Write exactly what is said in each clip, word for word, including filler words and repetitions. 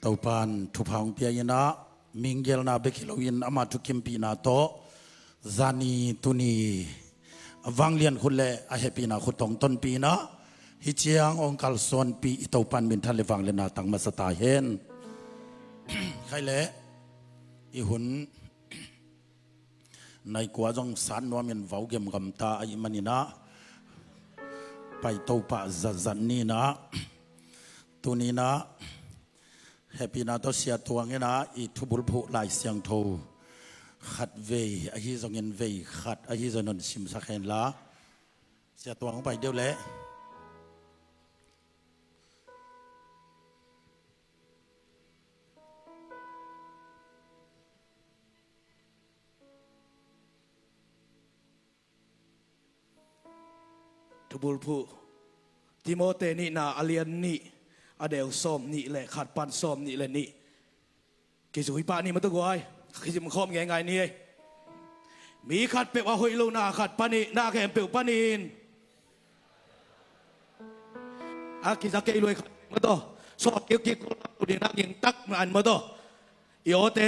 Topan thupha hong pia in ah, minggelna bek hi loin ama thukimpihna tawh zani tuni a vanglian khut le a hehpihna khut hong tonpih in ah, hih ciang hong kalsuanpih i Topan minthan le vanglianna tang masa ta hen. Khai le i hun nai kua zong sat nuamin vau gem gamta ahih manin ah, pai to pah zatzat ni in ah, tuni in ah hehpihna tawh Sia Tuang in ah i thubulphuh Lai Siangtho khat vei ahi zongin vei khat ahi zongin hong simsak hen la. Sia Tuang hong pai deuh leh. Thubulphuh Timote nihna a lian nih, a deu sawm nih le khat pan sawm nih le nih. Kizui pah ni maw tawh guai. Kizim khawm ngeingai ni ei. Mi khatpeuh a hoih lo na khat panin, na khempeuh panin a kiza kei luai khat maw tawh, sawt kiukik ko lo ding na ging tak man maw tawh, i awte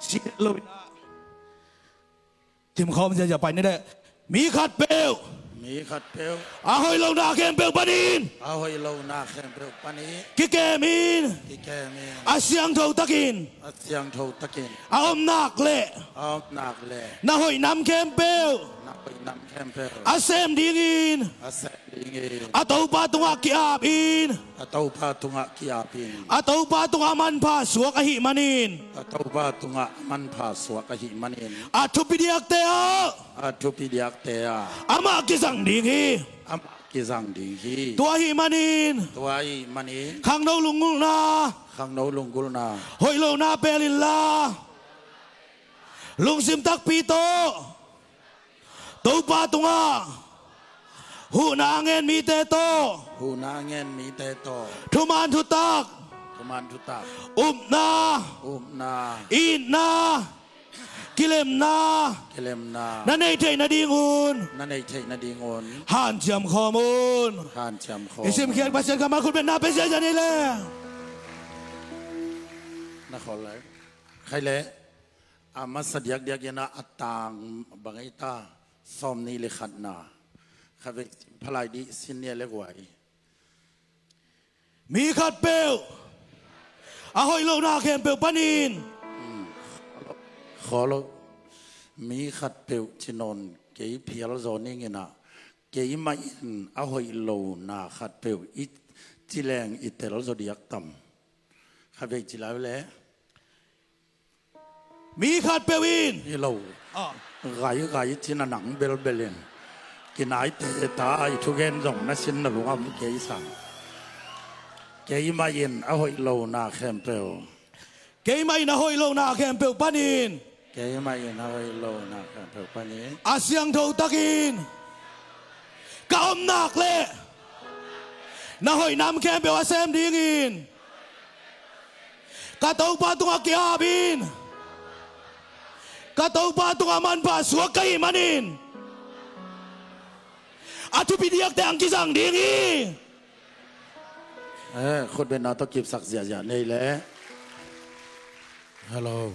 si lo in ah. Thimkhawm ziazia pai ni leh. Mi khatpeuh, mi khatpeuh a hoih lo na khempeuh panin, a hoih lo na khempeuh panin kikem in, kikem in, a siangtho takin, a siangtho takin a om nak leh, a om nak leh, na hoih nam khempeuh, na hoih nam khempeuh a sem dingin, a sem dingin a Topa tungah ki-ap in, a Topa tungah ki-ap in, a Topa tungah manpha suak ahih manin, a Topa tungah manpha suak ahih manin, a thupi diakte ah, a thupi diakte ah amah kizang ding hi, amah kizang ding hi. Tua ahih manin, tua ahih manin khangno lunggulhna, khangno lunggulhna, hoih lo na pel inla, lungsim takpi tawh Topa tungah huhna a ngen mite tawh, huhna a ngen mite tawh thuman thutak, thuman thutak, upna, upna, itna, kilemna, kilemna na neih theih nadingun, na neih theih nadingun hanciam khawm un. Hanciam khawm un. I simkhiat Pasian kammal khut betna pe ziazia ni leh. Na khawl lai. Khai leh. A masa diakdiak in ah a tang bang ei ta, sawm nih le khatna. Kha vei phalai dih sin nia le guai. Mi khatpeuh a hoih lo na khempeuh panin. Khawl lo. Mi khatpeuh ci nawn kei phial zaw ning in ah, keimah in a hoih lo na khatpeuh i ci leng i tel zaw diak tam. Kha vei ci lai leh. Mi khatpeuh in. Hi lo. Ah. Gai, gai cin a nang belbel in. Kinaite ta i thugen zong na sin na lungam kei sang. Keimah in a hoih lo na khempeuh. Keimah in a hoih lo na khempeuh panin. Keimah in a hoih lo na khempeuh panin. A siangtho takin. Ka om nak leh. Na hoih nam khempeuh a sem dingin. Ka Topa tungah ki-ap in. Ka Topa tungah manpha suak ka hih manin. A thupi diakte ang kizang ding hi. Eh, khutbetna tawh kipsak ziazia nei leh. Hello.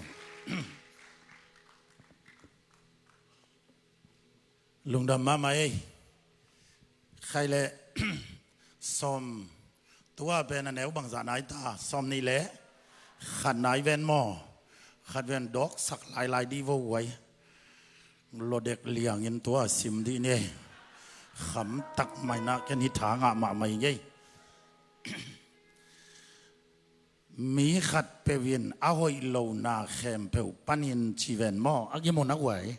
Lungdam mahmah ei. Khai leh sawm, tua pen a neu bangzah nai ta, sawm nih le khat nai ven maw? Khat ven dawksak lailai dih vo guai. Lodek liangin tua sim dih ni ei. Khamtak mai na ken hi tha ngah mahmah ing ei. Mi khatpeuh in a hoih lo na khempeuh panin ci ven maw? A gim uh na guai.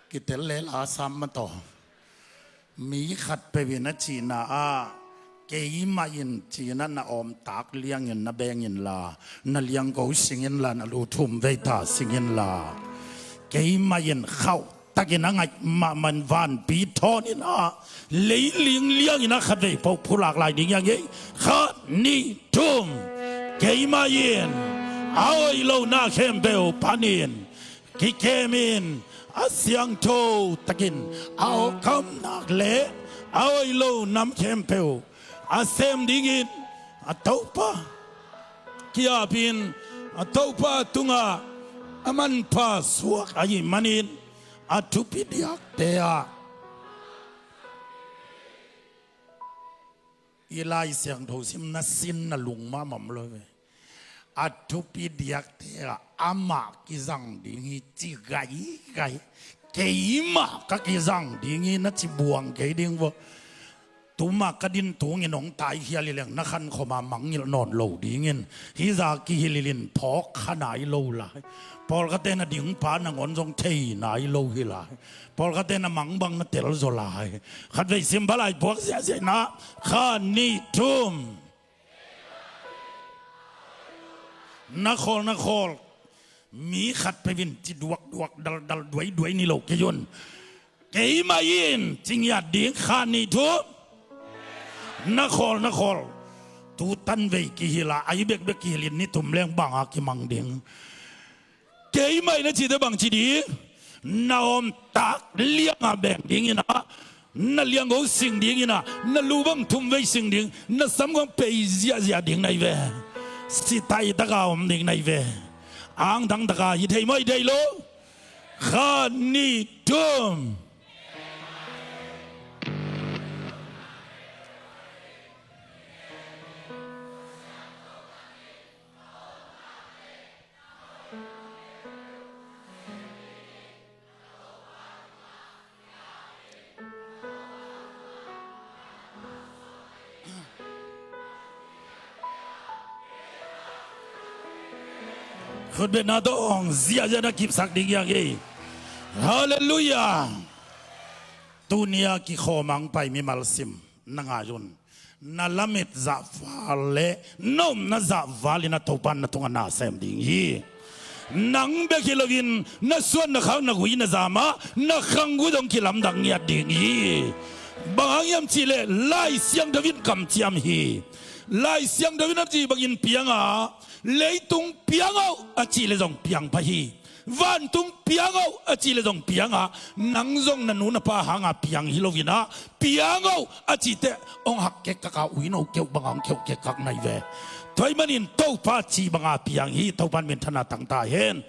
Kitel lel a sam mah tawh. Mi khatpeuh in a cihna ah keimah in ci-in ah na awmtak liangin na beng inla, na liangko sing inla, na lu thum veita sing inla. Keimah in khauh takin a ngaih mahmah in vanpi thawn in ah leiling liangin ah khatvei pawh phulak lai ding hi hang ei. Khat, nih, thum. Keimah in a hoih lo na khempeuh panin kikem in, a siangtho takin a awkkham nak le a hoih lo nam khempeuh a sem dingin a Topa kiapin a Topa tungah a manpha suak ahih manin a thupi diakte ah i Lai Siangtho sim na sin na lung mahmah lo ve. A thupi diakte ah amah kizang ding hi ci gaigai. Keimah ka kizang ding hi na ci buang kei ding vaw. Tuma ka din tungin hong taikhial hi leng na khankhoma mangngilh nawn lo dingin hih zah kihilhilh in phawk kha nai lo lai. Pawlkhatte na dingpa nangawn zong thei nai lo hi lai. Pawlkhatte na mang bang na tel zaw lai. Khatvei sim pha lai puak ziahziah in ah kha nih thum. Na khawl na khawl. Mi khat peuh in ci duakduak daldal duaiduai ni lo kei un. Keimah in ci ngiat ding kha nih thum. Na khawl na khawl. Tu tanvei kihilh a, a hi bekbek kihilh in ni thum leng bang a kimang ding. Keimah in a cite bang ci ding. Na hawmtak lianga beng dingin ah na lianggo sing dingin ah na lu bang thumvei sing ding, na sam kong pei ziahziah ding na hi ve. Sitaitaka om ding na hi ve. Angtangtaka hi thei maw hi thei lo. Kha nih thum. Khutbetna tawh hong ziahziah na kipsak ding hi hang ei. Halleluiah. Tuni a kikhawm a hong pai mimal sim na ngai un. Na lamet zahval le na omna zahval in a Topa in na tungah na sem ding hi. Nang bek hi loin na suan na khak na gui na zam a, na khanggui zong kilamdang ngiat ding hi. Bang hang hiam cihleh Lai Siangtho in kamciam hi. Lai Siangtho in a cih bangin piang a, leitung piang o a cihleh zong piang pah hi. Vantung piang o a cihleh zong piang a, nang zong na nu na pa hanga piang hi loin ah, piang o a cih teh hong hak kekkak a, uino keuh banga hong keuh kekkak na hi ve. Tua ahih manin Topa cih banga piang hi. Topa in minthanna tang ta hen.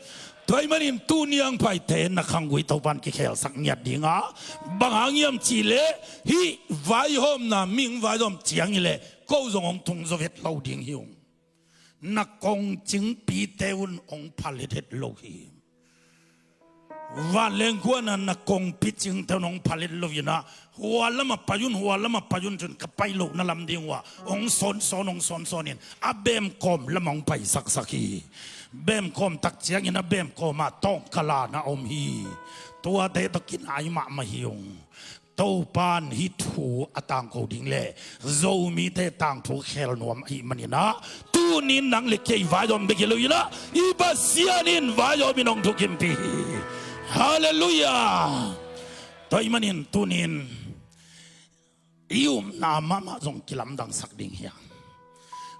Tua ahih manin tuni a hong paite na khanggui Topa in kikhelsak ngiat ding a, bang hang hiam cihleh hih vaihawmna mihing vaihawm ciang hileh ko zong hong tung zaw vet lo ding hi ung. Na kongcingpite un hong pha lethet lo hi. Vanleng kuana na kongpi cingte un hong pha let loin ah, hua lamah pai un, hua lamah pai un cun ka pai lohna lam ding uh ah hong sawnsawn, hong sawnsawn in a bemkawm lamah hong paisaksak hi. Bemkawm tak ciangin a bemkawm ah tawngkala na om hi. Tuate tawh kinai mahmah hi ung. Topa in hih thu a tangko ding le Zomite tangthu khel nuam ahih manin ah, tunin nang le kei vaihawm bek hi loin ah, i Pasian in vaihawm in hong thukimpih hi. Halleluiah. Tua ahih manin tunin i upna mahmah zong kilamdangsak ding hi a.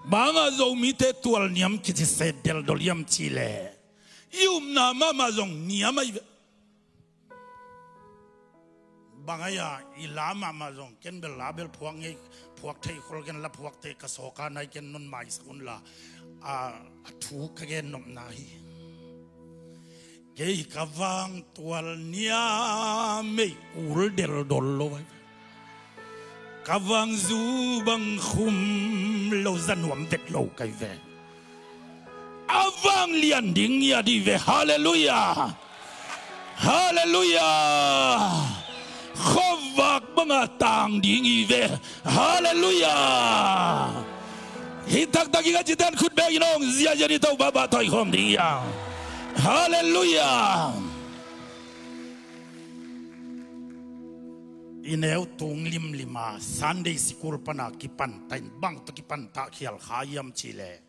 Bang hang Zomite tualniam kici se deldol hiam cihleh i upna mahmah zong niam ahi ve. Bang hang hiam, i la mahmah zong, ken bel la bel phuak ngei, phuak thei khol ken, la phuakte ka sawka nai ken, non maisak unla, a, a thu ka gen nopna hi. Kei ka vang tualniam ei, kul deldol lo ai. Ka vang zu bang khum lo, za nuam vet lo kai ve. A vanglian ding ngiat hi ve. Halleluiah. Halleluiah. Khuavak banga tang ding hi ve. Halleluiah. Hih taktak i ngah cihte in khut bengin hong ziahziah ni, Topa bah tawh i khawm ding hi hang. Halleluiah. I neu tung limlim a Sunday school pana kipanta in bang tawh kipanta khial kha hiam cihleh,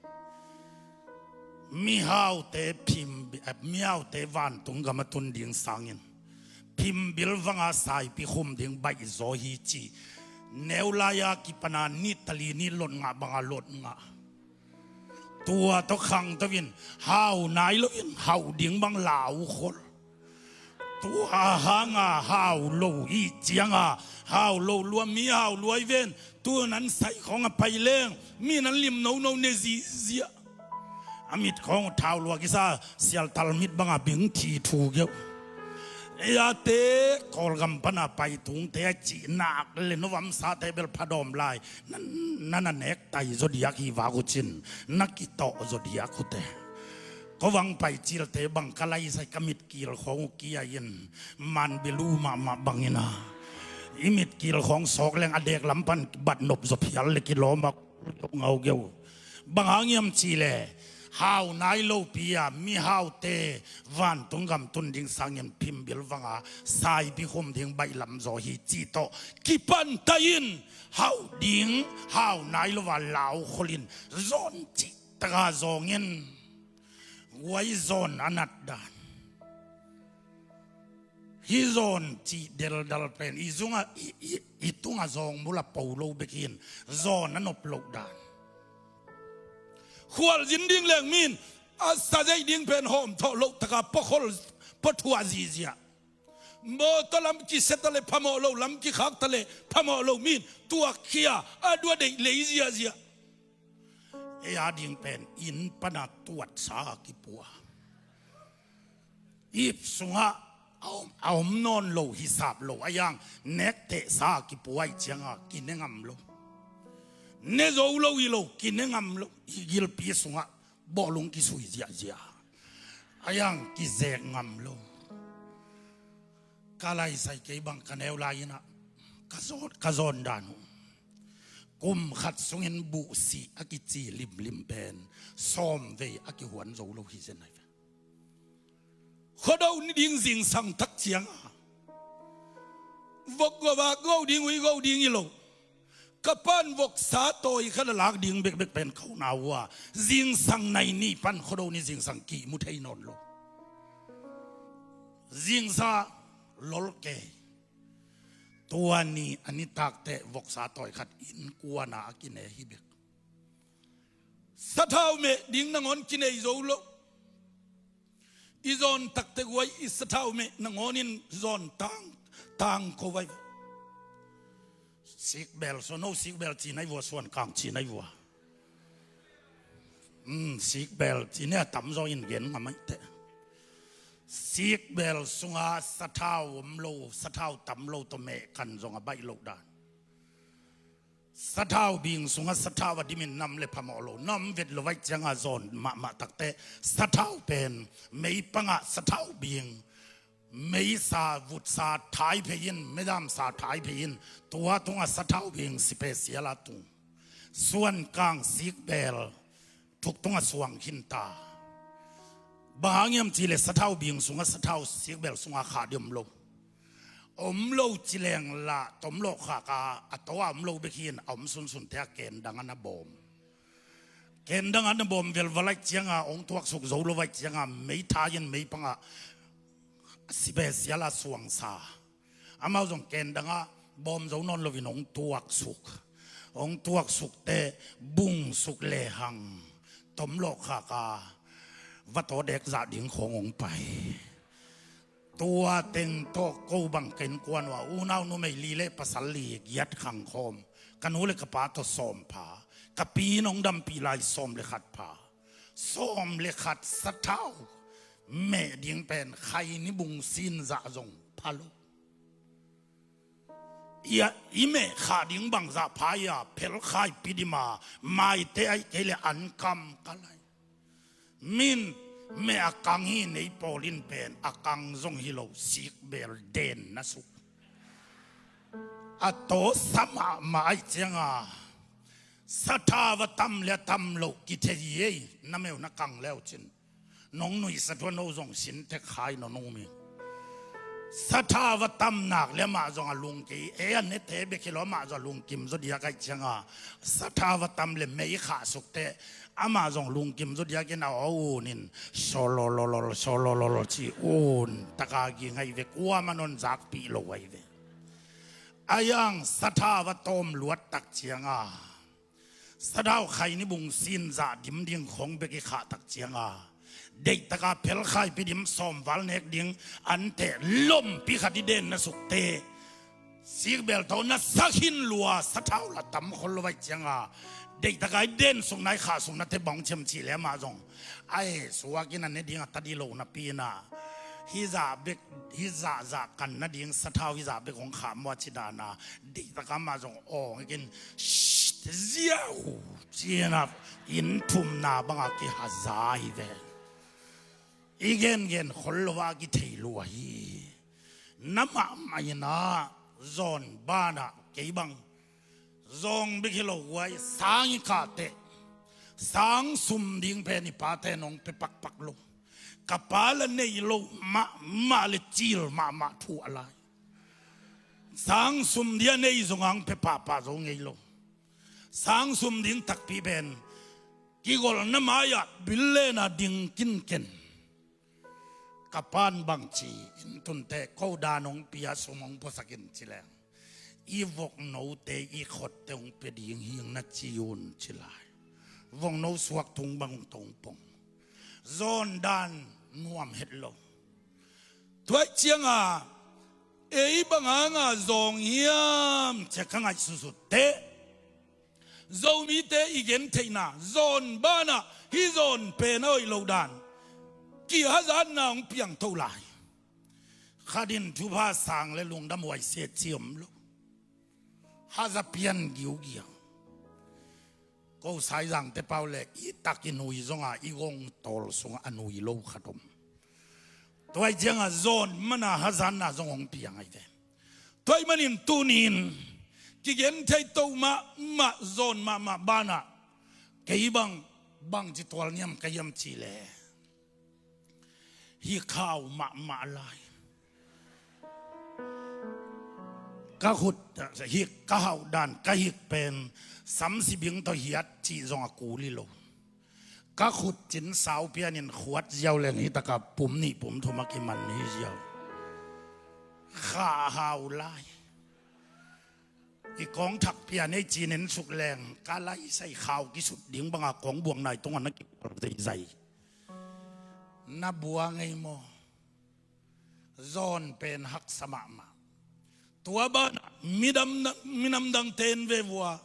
mihaute phim, eh, mihaute vantung gam a tun ding sangin phimbil vanga saipi khum ding baihzaw hi ci. Neu lai-a kipana ni tali ni lot ngah banga lot ngah. Tua tawh khangto in hau nai loin hau ding bang lau khol. Tua hanga hau lo hi cianga hau lo lua, mi hau lua hi ven. Tu nan sai khawng a pai leng mi nan lim nono ne zihziah. A mit khawng uh thau lua kisa, sialtal mit banga bing thi thu geuh. Ei a te Kawlgam pana pai tungte a cih nak le novamsate bel phadawm lai. Na, na, na nektai zaw diak hi vak uh cin, na kitawh zaw diak uh te. Ko vang pai cilte bang ka laisai ka mit kil khawng uh kia in, man bilu mahmah bangin a, i mit kil khawng sawk leng a dek lam pan bat nop zaw phial le kilawm a ngau geu. Bang hang hiam cih leh hau nai lopi a mihaute vantung gam tun ding sangin phimbil vanga saipi khum ding baih lam zaw hi cih tawh kipanta in, hau ding hau nai lo a lau kholin zawn cih taka zawngin guai zawn a nat dan. Hih zawn cih deldal pen i zunga i, i, i tunga zawng bula po lo bekin zawn a nop loh dan. Khualzin ding leng min a sazeih ding pen hawm thawh loh taka pakhol pathuah zihziah. Mawtaw lam kiseta le phamawh lo, lam kikhakta le phamawh lo min tuakkhia a duadeih lei ziahziah. Ei a ding pen inn pana tuatsa kipua. Ip sungah a om, a om nawn lo, hisap lo a yang nektehsa kipua i cianga kine ngam lo. Ne zo lo i lo, kine ngam lo. I gilpi sungah bawhlung kisui ziahziah a yang kizek ngam lo. Ka laisai kei bang ka neu lai inah ka zawn, ka zawn dan uh. Kum khat sungin buhsih a kici limlim pen sawm vei a kihuan zo lo hi zen ai ve. Khuado ni ding zingsang tak cianga vok go vak go ding ui go ding i lo. Ka pan voksa tawi khat a lak ding bekbek pen ka unau uh a, zingsang nai ni pan Khuado ni zingsang kihmu thei nawn lo. Zingsa lol kei. Tua ni a nitakteh voksa tawi khat innkuana a kine hi bek. Sathau meh ding nangawn kinei zo lo. I zawn takte guai i sathau meh nangawnin zawn tang, tang ko vai. Sikbel, so no sikbel ci nai vua, suan kang ci nai vua. Um, sikbel ci ne a tamzaw in gen ngam aih teh. Sikbel sunga sathau om lo, sathau tam lo tawh meh kan zong a baih loh dan. Sathau bing sungah sathau a dimin nam le phamawh lo, nam vet lo vaih cianga zawn mahmah takte sathau pen mei pangah sathau bing, meisa vutsa thai phei in, medamsa thai phei in, tua tungah sathau bing sipesial a tung. Suan kang sikbel thuk tungah suang khinta. Bang hang hiam cihleh sathau bing sungah sathau sikbel sungah khah dih om lo. Om lo cileng lah tomlawh khaka a to a om lo bek hi in a om sunsunte a kendang a na bawm. Kendang a na bawm vel va laih cianga ong tuaksuk zo lo vaih cianga mei thai in mei pangah sipesial a suangsa. Amau zong kendangah bawm zo nawn loin hong tuaksuk. Hong tuaksukte bungsuk lehang tomlawh khaka va tawdek zah ding khawng hong pai. Tua teng tawh ko bang ka innkuan uh a unau numei li le pasal li giat khang khawm. Ka nu le ka pa tawh sawm pha. Ka pi in hong dampih lai sawm le khat pha. Sawm le khat sathau meh ding pen khai ni bung sin zah zong pha lo. I a, i meh khah ding bangzah pha i a phelkhai pidim a maite aih kei le an kam ka lai. Min meh a kang hi nei pawl in pen a kang zong hi lo sikbel den na suk. A tawsa mahmah aih cianga sathau a tam le a tam loh kithei hi ei, na meu na kang leu cin. Nong nuihsa thuan no zong sin tek khai no nung mi. Sathau a tam nak le amah zong a lungkei, e a nete bek hi lo amah zong a lungkim zaw diak aih cianga sathau a tam le mei khah sukte amah zong lungkim zaw diakin a aw unin solololol solololol ci un taka ging aih ve, kuama non zakpih lo aih ve. A yang sathau a tawm luat tak cianga sathau khai ni bung sin zah dim ding khong bek i khah tak cianga deihtaka phelkhai pidim sawmval nek ding anteh lompi khat i den na sukte sikbel tawh na sakhin lua sathau la tam khol lo vaih cianga Deihtakai den sukna i khah sukna te bang ciam cih le amah zong a he suak in a ne ding a ta dih lo napi in a, hih zah bek, hih zah zah kan nading sathau hih zah bek hong khah maw a ci dan a, deihtaka amah zong awng ikin, "Shh, ziau," ci-in a inn thumna banga kihaza hi ve. I gengen khol lo a kithei lua hi. Na mahmah in a, zawn banah kei bang zawng bek hi lo guai, sang i kah teh sang sum ding pen i pate nong pe pakpak lo. Ka pa la nei lo mahmah le cil mahmah thu a lai. Sang sum dia nei zong ang pe pahpah zo ngei lo. Sang sum ding takpi pen kigolhna mai-ah bil lena ding kinken. Ka pan bangci in tunte ko dan hong pia sum hong puasak in ci leng, i voknote i khotte hong pia ding hing na ci un ci lai. Vokno suak tung bang tong pong. Zawn dan nuam het lo. Tuai cianga ei bang hanga zawng hiam cia ka ngaihsutsut teh, Zomite i gentheihna zawn banah hih zawn pen a hoih lo dan kihazatna hong piangtho lai. Khatin thupha sang le lungdam huai se ci om lo. Haza pian giugiau. Ko Saizangte pau le i tak i nui zonga i gong tawl sungah a nui lo khat om. Tuai cianga zawn mana hazatna zong hong piang ai ve. Tuai manin tunin kigen thei to mahmah zawn mahmah banah kei bang bangci tual niam ka hiam ci le hih khau mahmah lai. Ka khut hih ka hauh dan ka hih pen samsi bing tawh hiat cih zong a kul hi lo. Ka khut cin sau pianin khuat ziau leng hih taka pum nih pum thum a kiman hi ziau. Kha hau lai. I kawng thak pian ei cinin suk leng ka lai sai khau kisut ding banga kawng buang nai tungah na kipual zeizai. Na bua ngei maw? Zawn pen haksa mahmah. Tua banah midam, minam dangte in ve vua.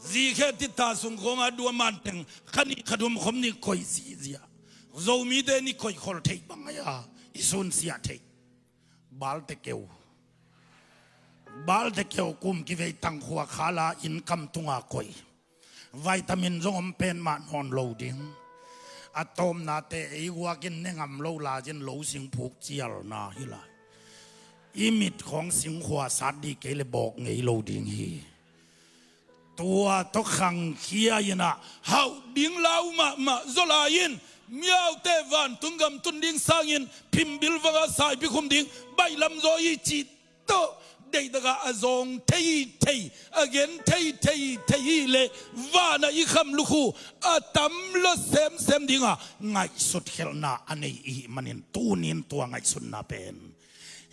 Zikhe tita sung khawnga dua manteng kha nih kha thum khom nih koih zihziah. Zomite nih koih khol theih bang aia i sunsiah theih. Balte keu. Balte keu kum kivei tangkhua khala inn kam tunga koih. Vitamin zong om pen mah nawn lo ding. A tawmnate ei guakin ne ngam lo laiin lo singphuk cialna hi lai. I mit khawng singkhua sat dih kei le bawk ngei lo ding hi. Tua tawh khangkhia inah hauh ding lau mahmah zaw lai-in miaute vantung gam tun ding sangin phimbil vanga saipi khum ding baihlam zaw i cih tawh deihdakah a zawng thei thei, a gen thei thei thei hi leh vanah i kham lukhu a tam lo semsem dinga ngaihsut khelhna a nei i hih manin tunin tua ngaihsutna pen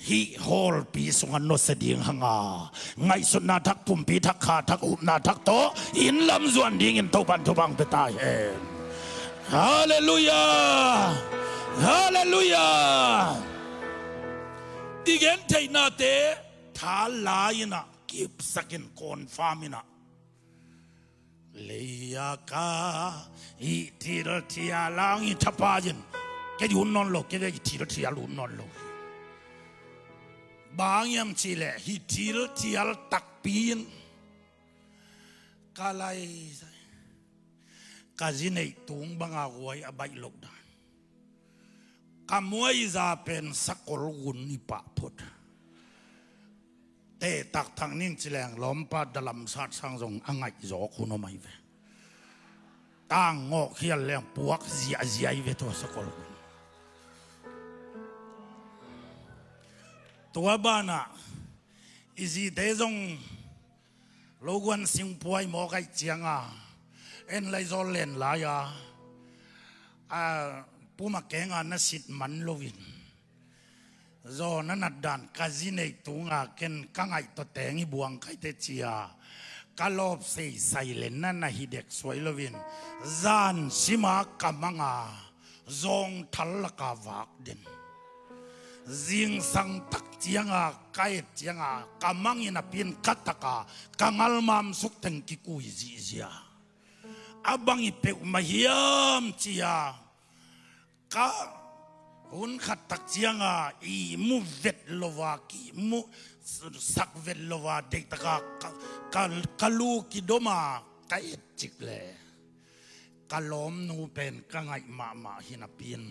hih hawlpi sungah nusia ding hanga ngaihsutna thak, pumpi thak, kha thak, upna thak tawh inn lam zuan dingin Topan thupha pia ta hen. Halleluiah. Halleluiah. I gentheihnate tha la inah kipsakin confirm inah leia ka hih thil thial ang i thapa in kei un nawn lo, kei ve hih thil thial un nawn lo. Bang hiam cihleh hih thil thial takpi in ka lai ka zi neih tung banga huai a baih loh dan. Ka muaiza pen sakol gun i pah phot. Teh taktak ning ci leng lawmpa dalam sat sang zong a ngaih zawk hun om ahi ve. Tang ngawh khial leng puak ziahziah ahi ve tua sakol gun. Tua banah i zite zong loguan singpuai mawk aih cianga en lai zawl len lai-a a puma kenga na sit man loin zaw na nat dan ka zi nei tunga ken ka ngaih tawh teng i buang kaite cia ka lawp seisai le na na hi dek suai loin zan sima ka manga zawngthal laka vak den. Zingsang tak cianga ka et cianga ka mangin a pin ka taka ka ngalmam suk teng kikui zihzia. a bang i peuhmah hiam ci-a ka hun khat tak cianga ihmu vet lo a, kihmu sak vet lo a, deihtaka ka, ka, ka lu kidom a ka et cik le ka lawmnu pen ka ngaih mahmah hi napi in,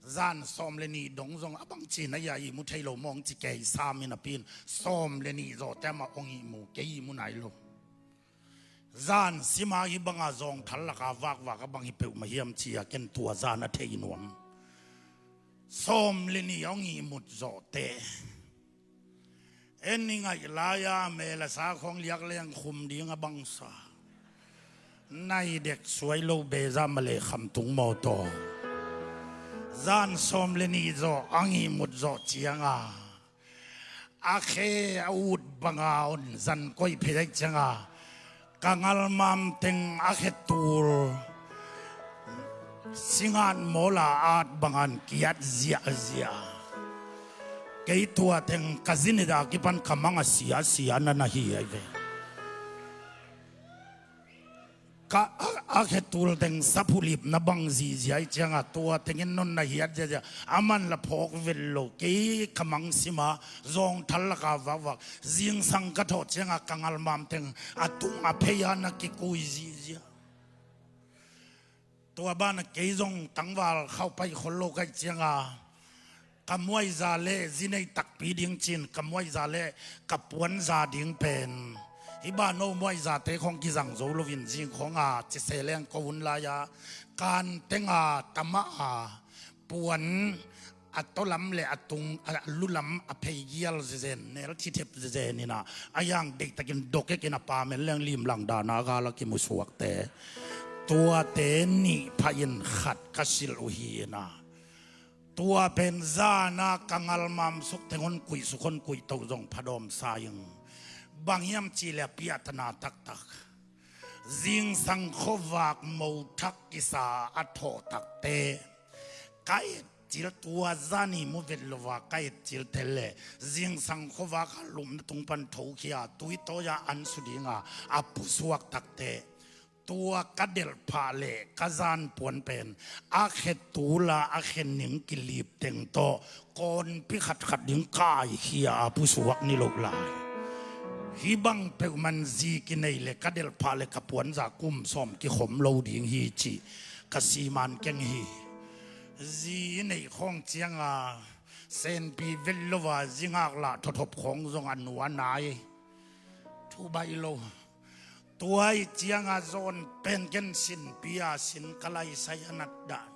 zan sawm le nih dong zong a bang cin a ia ihmu thei lo mawng ci kei sam hi napi in, sawm le nih zawhte amah hong ihmu, kei ihmu nai lo. Zan sima hih banga zawngthal laka vakvak a bang hi peuhmah hiam ci-a ken tua zan a thei nuam. Sawm le nih a hong ihmut zawhte, en i ngaih lai-a mel a sa khawng liak leng khum ding a bangsa. Nai dek suai lo beza ma le khamtung mawtaw. Zan sawm le nih zawh a hong ihmut zawh cianga a khe a ut banga hong zan koih phei daih cianga ka ngalmam teng a khe tul singat mawla at bangan kiat ziahziah. Kei tua teng ka zinit a kipan ka mang a sia sia na na hi ai ve. Ka a, a khe tul teng saphulip na bang zihziah ai cianga tua tengin non na hiat ziahziah. A man la phawk vel lo, kei ka mang sima zawngthal laka vakvak. Zingsang ka thawh cianga ka ngalmam teng a tung a phei a na kikui zihziah. Tua bana kei zong tangval khauh pai khol lo kaih cianga ka muaiza le zinei takpi ding cin ka muaiza le ka puanza ding pen hih bano muaizate khawng kizang zo loin zing khawnga cise leng ko hun lai-a kan tenga tamah a puan a tawlam le a tung a lulam a pheigial zezen nel thithep zezen ina a yang deihtakin dokekin a pamen leng limlang dana gala kimusuakte tuate nih phahin khat ka silh uh hi ina. Tua pen zana ka ngalmam suk teng hon kuih suk hon kuih toh zong phadawm sa ing. Bang hiam cih le a piahtana taktak zingsang khuavak mothak kisa a thawh takte ka et cil tua zani mu vet lo a ka et cil tel le zingsang khuavak a lumna tung pan thokhia tuitawi a an su dinga a pusuak takte tua ka delh phah le ka zan puan pen a khe tula a khe ning kilip teng tawh kawnpi khatkhat ding kaikhia a pusuak ni lo lai. Hih bang peuhman zi kinei le ka delh phah le ka puanza kum sawm kikhom lo ding hi cih ka siman keng hi. Zi neih khawng cianga senpi vel lo a zingak lah thawthop khawng zong a nua nai. Thu baih lo. Tua ih cianga zawn pen ken sinpi a sin ka laisai a nat dan.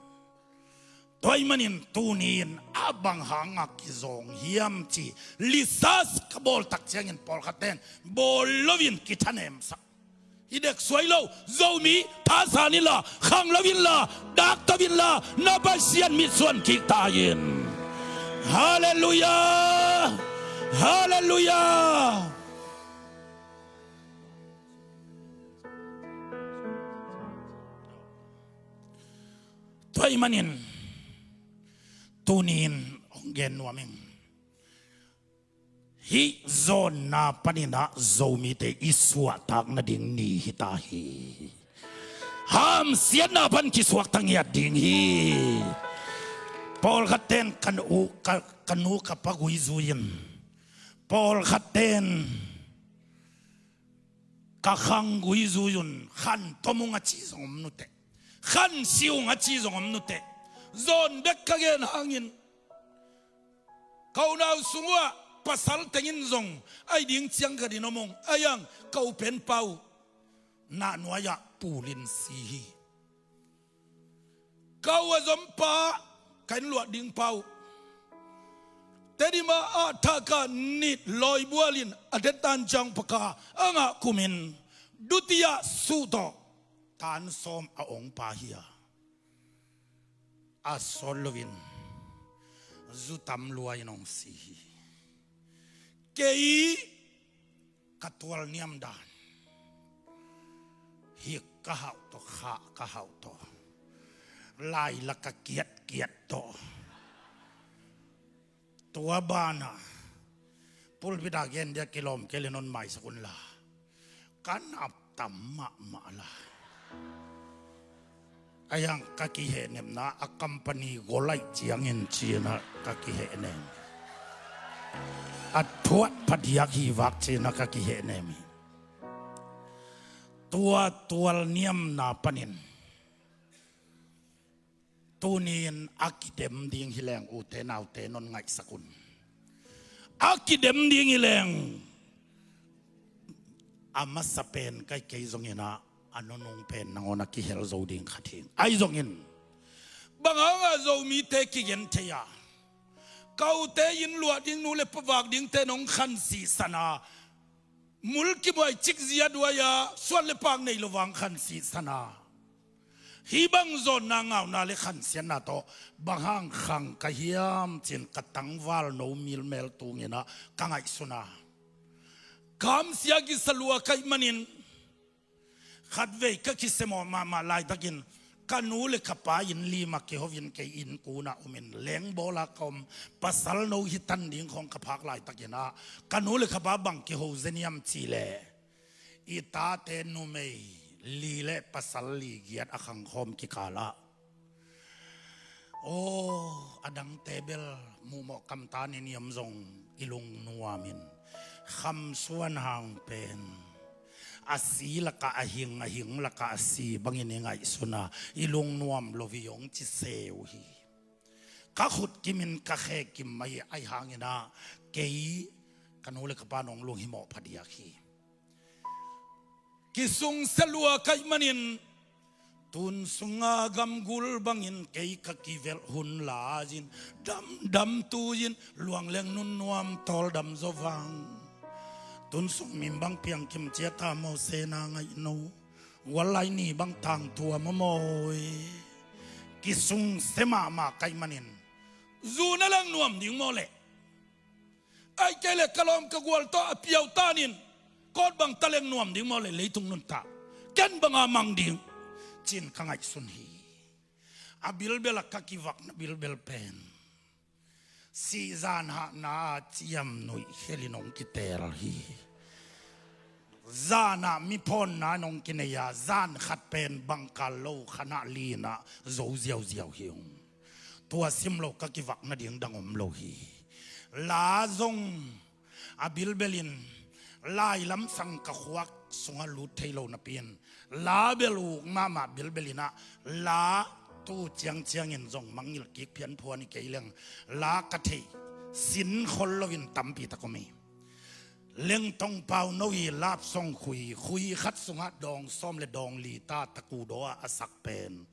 Tua ih manin tuni in a bang hanga kizawng hiam ci lisas ka bawl tak ciangin pawlkhat ten bawl loin kithanemsak. I dek suai lo Zomi thasa ni la khang lo in la dak to in la na Pasian mitsuan kik ta in. Halleluia. Halleluia. Tua ih manin tuni in hong gen nuam ing. Hih zawnna panin ah Zomite i suahtak nading ni hi ta hi. Hamsiatna pan kisuakta ngiat ding hi. Pawlkhat ten ka nu ka, ka nu ka pa gui zui in pawlkhat ten ka khang gui zui un khan tomung a ci zong om nuteh khan siung a ci zong om nuteh zawn bek ka gen hangin ka unau sung uh ah pasal tengin zong ai ding ciang ka din om ong ai ang ka u pen pau nahnuai ah pulin si hi. Ka u a zompa ka in luah ding pau Tedim ah a thaka nit lawibualin a detan ciang paka a ngah kumin dutia suh tawh tan sawm a ong pa hi a a sawt loin zutam lua in ong si hi. Kei ka tual niam dan hik ka hauh tawh khah ka hauh tawh lailak ka kiatkiat tawh tua bana pulpit a gen dia kilawm kei le non maisak unla ka nap tam mahmah la. A yang ka kihehnepna a company golaih ciangin cinah ka kihehnem. A thuat phadiak hi vak cinah ka kihehnem hi. Tua tualniamna panin tuni-in a kidem ding hi leng ute naute non ngaihsak un. A kidem ding hi leng a masa pen kai kei zonginah a nunung pen nangawn a kihel zo ding khat hi. Ahi zongin bang hangah Zomite kigen thei a, ka ute inn luah ding nu le pa vak dingte nong khansihsan a, mul kimuai cikzia duai a, suan le pak nei lo vang khansihsan a, hih bang zawnna ngauna le khansiatna tawh bang hang khang ka hiam cin ka tangval no milmel tunginah ka ngaihsun a, kamsia kisa lua ka hih manin khatvei ka kisemawh mahmah laitakin ka nu le ka pa inn lim ah kiho in kei inn kunah om in lengbawla ka om. Pasal no hi tan ding khawng ka phak laitakinah ka nu le ka pa bang kiho zen hiam cihleh i tate numei li le pasal li giat a khangkhawm kikalah, aw, a dangte bel muhmawh kamtan in i om zong i lungnuam in, Kham Suan Hang pen a si lakah a hing, a hing lakah a si bangin i ngaihsun a, i lungnuam lo hi hong ci se uh hi. Ka khut kimin ka khe kim mah hi. Ahi hanginah kei ka nu le ka pa nong lunghimawh phadiak hi. Kisungsia lua ka hih manin tun sunga gamgul bangin kei ka kivelh hun lai-in, damdam tu-in luang leng nunnuam tawldam zaw vang. Tun sung min bang piangkim ciat a maw, sena ngaih no, guallai ni bang tangtuam aw maw. Kisungsia mahmah ka hih manin zu na leng nuam ding maw leh? Ai kei le ka lawm ka gual tawh a piau tanin kawt bang ta leng nuam ding maw le leitung nuntak ken banga mang ding cin ka ngaihsun hi. A bilbel a ka kivakna bilbel pen sihzan hahna ciam nuih khelin hong kiteel hi. Zanah miphawnna in hong kinei a, zan khat pen bangkal lo khanah linah zo ziauziau hi ung. Tua sim lo ka kivak nading dang om lo hi. La zong a bilbelin lai lamsang ka khuak sungah lut thei lo napi-in la bel uk mahmah bilbelinah la tu ciangciangin zong mangngilh kik phianphuan hi kei leng la ka theih sinkhol loin tampi tak om hi. Lengtong Pau No i love song khui, khui khat sungah dawng sawm le dawng li ta takudaw ah a sak pen,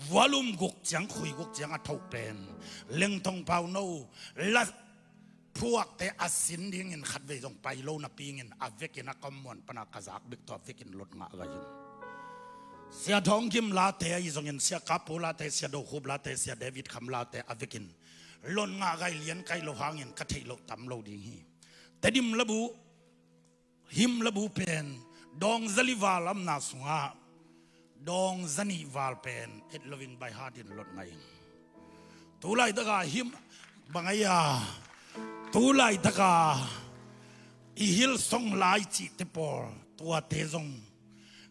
volume guk ciang, khui guk ciang a thoh pen, Lengtong Pau No la phuakte a sin dingin khatvei zong pai lo napi-in a vekin a kammuan pana ka zak bek tawh a vekin lot ngah gai hi. Sia Thawng Kim late ahi zongin, Sia Kap Pu late, Sia Do Khup late, Sia David Kham late a vekin lot ngah gai lian kai lo hangin ka theih loh tam lo ding hi. Tedim labu, him labu pen dawng zali val a omna sungah dawng zanih val pen et loin by heart in lot ngah ing. Tulaitaka him bang a ia, tulaitaka i Hillsong lai cihte pawl, tuate zong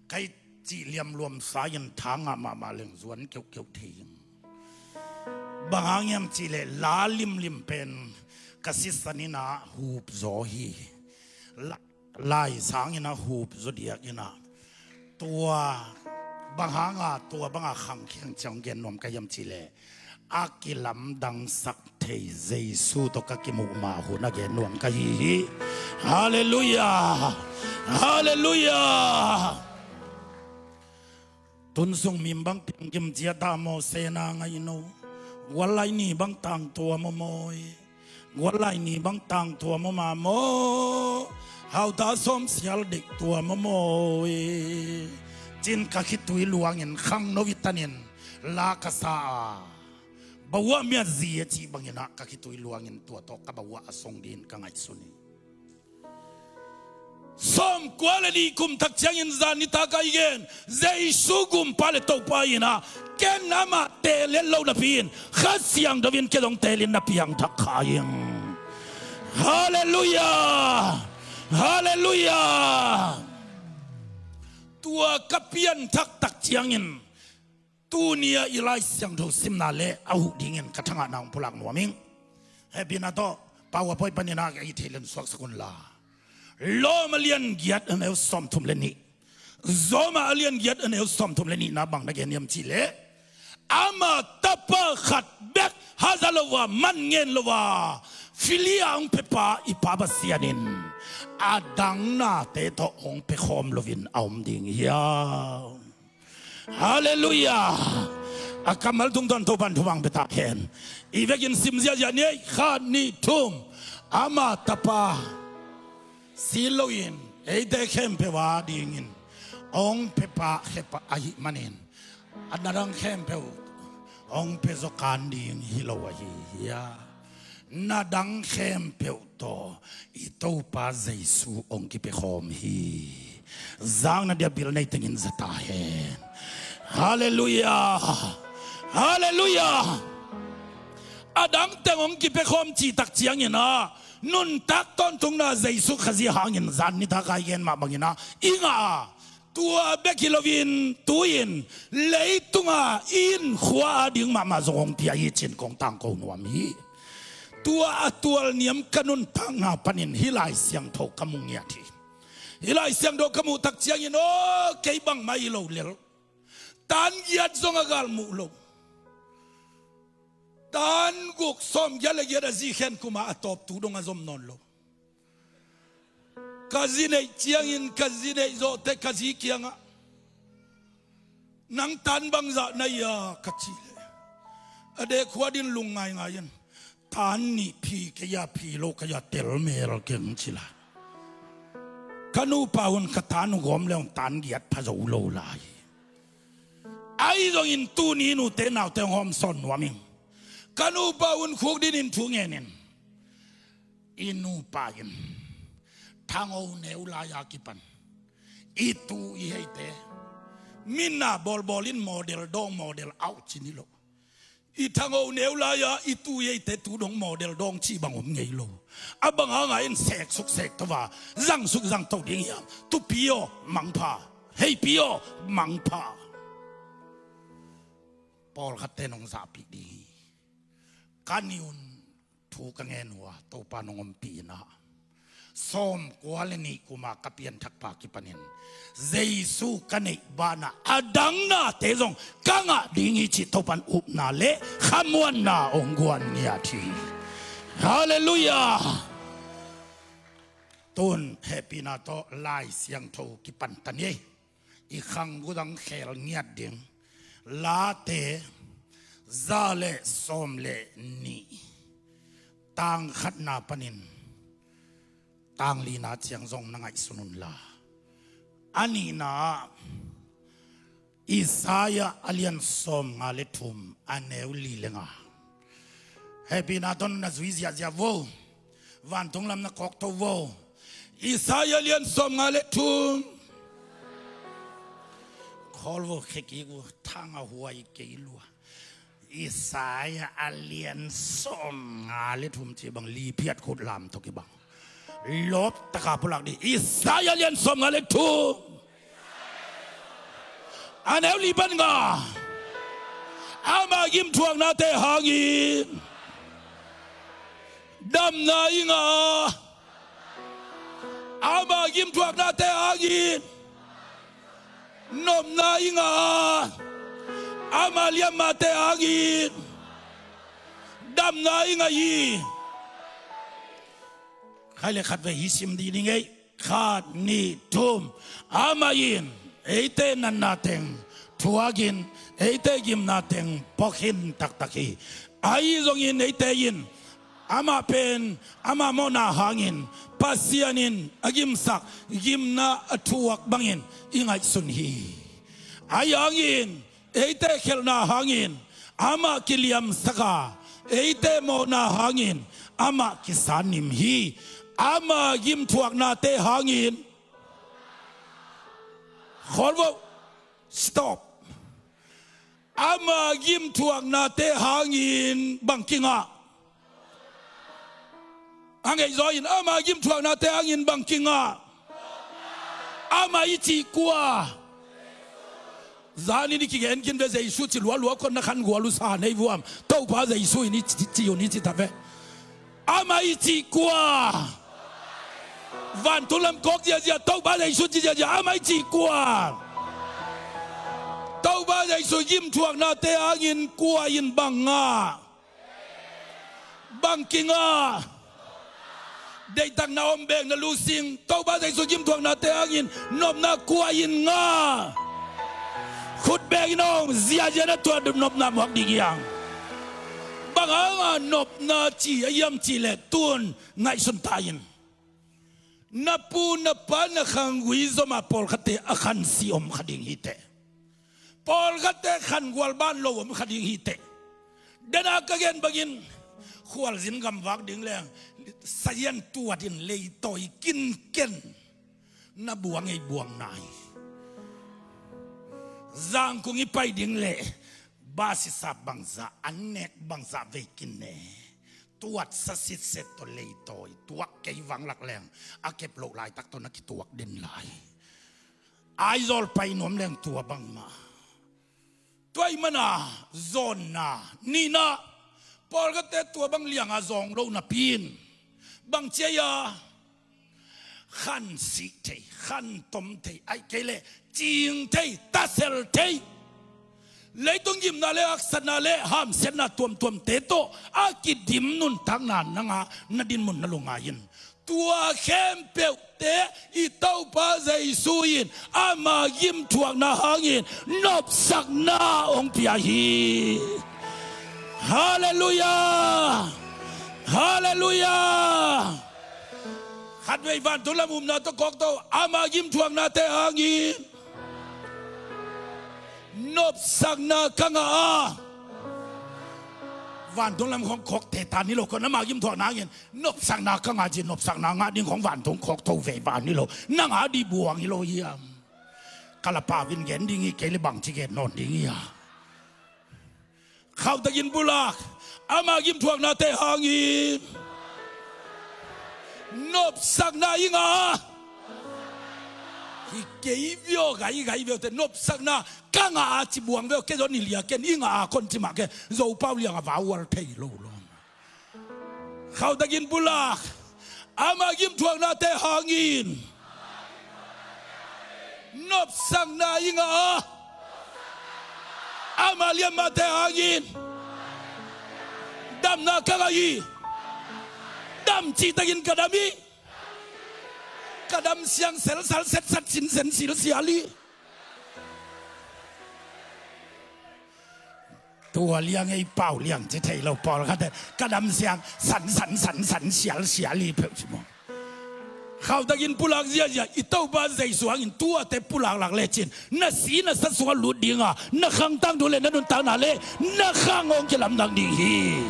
kai cih liamluamsa in tha ngah mahmah leng zuan keuhkeuh thei ing. Bang hang hiam cihleh la limlim pen ka sisan innah hup zaw hi. La, lai sangin a hup zaw diak innah tua bang hanga, tua banga khangkhiang ciang gen nuam ka hiam cihleh a kilamdangsak thei Jesu tawh ka kimuh mah hun a gen nuam ka hi hi. Halleluiah. Halleluiah. Tun sung min bang piangkim ciat a maw, sena ngaih no, guallai ni bang tangtuam aw maw, guallai ni bang tangtuam aw mah maw, hauta sawm sial deihtuam aw maw, cin ka khitui luangin khang no i tanin la ka sa a, bawah miat zi a cih banginah ka khitui luangin tua tawh ka bawah a song dingin ka ngaihsun hi. Sawmkua le nih kum thak ciangin zan nitak a i gen Jesu gumpa le Topa inah ken amah teel het lo napi-in Kha Siangtho in kei zong teelin na piangthak kha ing. Halleluiah. Halleluiah. Tua ka pianthak tak ciangin Tuni-a i Lai Siangtho simna le a huh dingin ka thangahna hong pulak nuam ing. Hehpihna tawh PowerPoint panin a ka i thei len suaksak unla, Rom a lian giat a neu sawmthum le nih, Rom a lian giat a neu sawmthum le nihna bang na gen hiam cih leh, ama tapa khat bek haza lo a, man ngen lo a, fili a hong pia pa i Pa Pasian in a dang nate tawh hong pia khawm loin a om ding hiam? Halleluiah. A kammal tungtawn Topan thupha pia ta hen. I vekin sim ziahziah ni ei. Khat, nih, thum. Ama tapa si loin eite khempeuh a dingin hong pia pa, khia pa ahih manin, a na dang khempeuh hong pia zaw kan ding hi lo ahi hi a, na dang khempeuh tawh i Topa Jesu hong kipia khawm hi. Zakna dia bil nei tengin za ta hen. Halleluiah. Halleluiah. A dang teng hong kipia khawm cih tak ciangin a, nuntak tawntungna Jesu Khazih hangin zan nitak a i gen mah bangin a i ngah a, tua bek hi loin tu-in leitunga i inn khua a ding mahmah zong hong pia hi cih kong tangko nuam hi. Tua a tualniam ka nuntakna panin hih Lai Siangtho ka mu ngiat hi. Hih Lai Siangtho ka muh tak ciangin aw, kei bangmah hi lo lel. Tan giat zong a gal muh lo. Tan guk sawmgiat le giat a zi khen kum a a tawp tu dong a zom nawn lo. Ka zi neih ciangin ka zi neih zawh teh ka zi kiangah, "Nang tan bangzah na hi a?" ka cih leh, a dekhua din lungngaingai in, "Tan nih phi kei a, phi lo kei a, tel mel keng," ci lai. Ka nupa un ka tan uh gawm le hong tan giat pha zo lo lai. Ahi zongin tuni nute naute hong hawmsawn nuam ing. Ka nupa un khukdin in thu ngen in, i nupa in thangho neu lai a kipan i tu i heite, minna bawlbawl in model dawng model auh ci ni lo. I thangho neu lai-a i tu i heite tu dong model dawng cih bang om ngei lo. A bang hanga in seksuk sekto a, zangsuk zangto ding hiam? Tupi aw mangpha, heipi aw mangpha. Pawlkhatte nong zahpih ding hi. Ka ni un thu ka ngen uh a, Topa nong ompih in a, sawmkua le nih kuma ka pianthak pa kipanin Jesu ka neih banah a dang nate zong ka ngah ding hi cih Topan upna le khamuanna hong guan ngiat hi. Halleluiah. Tun hehpihna tawh Lai Siangtho kipan ta ni ei. I khanggu dang khel ngiat ding Late za le sawm le nih, tang khatna panin tang lina ciang zong na ngaihsun unla, a nihna ah Isaiah a lian sawmnga le thum, a neu li le nga. Hehpihna tawh na zui ziahziah vo. Vantung lam na kawkto vo. Isaiah lian sawmnga le thum. Khawl vo, khekik uh, thang a huai kei lua. Isaiah a lian sawmnga le thum ci bang, liphiat khut lam tawh kibang. Lawp taka pulak dih. Isaiah lian sawmnga le thum, a neu li pan nga. Ama gimthuaknate hangin damna i ngah. Ama gimthuaknate hangin nopna i ngah. Ama liammate hangin damna i ngah hi. Khai le khat vei hi sim dih ning ei. Khat, nih, thum. Amah in eite natna teng thuakin, eite gimna teng pua khin taktak hi. Ahi zongin eite in amah pen ama mawhna hangin, Pasian in a gimsak gimna a thuak bangin i ngaihsun hi. Ahi hangin eite khelhna hangin amah kiliamsak a, eite mawhna hangin amah kisannim hi. Ama gimthuaknate hangin, khawl vo, stop. Ama gimthuaknate hangin bang kingah? A ngeih zaw in, ama gimthuaknate hangin bang kingah? Ama i cih kua? Zan in i kigen khin ve, Jesu ci lualua khuan na khan gual uh sa nei vuam. Topa Jesu in i ci, ci un i ci ta ve. Amah i cih kua? Vantung lam kawk ziazia, Topa Jesu ci ziazia, amah i cih kua? Topa Jesu gimthuaknate hangin kua in bang ngah? Bang kingah? Deihtakna om bek na lusing. Topa Jesu gimthuaknate hangin nopna kua in ngah? Khut beng in hong ziazia na tua nopna muak ding hiam? Bang hanga nopna ci a hiam cih leh tun ngaihsun ta in. Na pu na pa na khanggui zomah pawlkhatte a khansi om kha ding hi teh. Pawlkhatte khangual ban lo om kha ding hi teh. Dena ka gen bangin khualzin gamvak ding leng sazian tuat in leitawi kinken. Na buang ei buang nai. Zangkung i pai ding leh bas i sap bangzah, an nek bangzah vei kinne. Tuatsa sitset tawh leitawi tuak kei vanglak leng a kep loh laitak tawh na kituak den lai. Aizawl pai nuam leng tua bangmah. Tua ih mana zawnna nihna. Pawlkhatte tua bang lianga zawng lo napi in bang ci a, khansih thei, khantom thei, ahih kei leh cing thei, tasel thei. Leitung gimna le haksatna le hamsiatna tuamtuamte tawh a kidim nuntakna nanga na dinmun na lungngai in. Tua khempeuhte i Topa Jesu in ama gimthuakna hangin nopsakna hong pia hi. Halleluiah. Halleluiah. Khatvei vantung lam upna tawh kawk to, ama gimthuaknate hangin nopsakna ka ngah a. Vantung lam khong khawk te ta ni lo, kong ama gimthuakna hangin nopsakna ka ngah ci, nopsakna ngah ding khong vantung khawk to ve va ni lo. Nang a dih buang hi lo hiam? Ka la pau in gen ding hi kei le bangci gen nawn ding hi a. Khauhtakin pulak, ama gimthuaknate hangin nopsakna i ngah a. Hi kei vio gai gai vio te nopsakna ka ngah a ci buang vio ke zon i lia ken i ngah a kon ci mah ke Zopau liang a vaual thei lo lo. Khauhtakin pulak, ama gimthuaknate hangin nopsakna i ngah a. Ama liammate hangin damna ka ngah hi. Dam cihtakin ka dam hi. Ka dam siang selsal setsat sinsen silsial hi. Tua liang ei pau liang ci thei lo pawlkhat ka dam siang san san san san sial sial hi peuh ci maw. Khauhtakin pulak ziazia i Topa Jesu hangin tuate pulak lak lecin na si na sa sungah lut dinga na khangtang duh le na nuntakna le na khang hong kilamdang ding hi.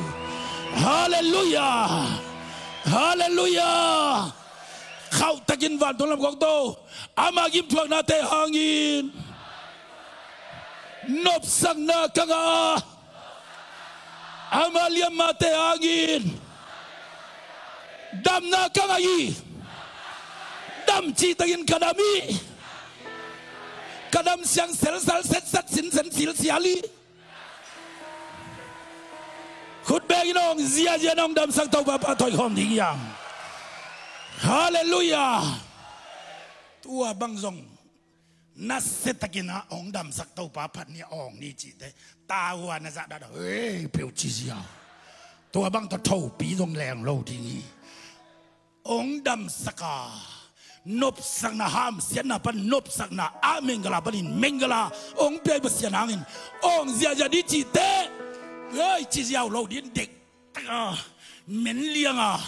Halleluiah. Halleluiah. Khauhtakin vantung lam kawk to, ama gimthuaknate hangin nopsakna ka ngah a. Ama liammate hangin damna ka ngah hi. Dam cihtakin ka dam hi. Ka dam siang selsal setsat sinsen silsial hi. Khut bengin hong ziazia na hong damsak Topa pahtawi khawm ding hiam? Halleluiah. Tua bang zong nasiatakin a hong damsak Topa phat ni a awng ni cihte ta hua na zah dada hei peuh ci ziau. Tua bang tawh thopi zong leng lo ding hi. Hong damsak a, nopsakna hamsiatna pan nopsakna a, menggala panin menggala hong piai Pasian hangin hong ziazia dih cihte hei ci ziau lo ding dek. Taka men lianga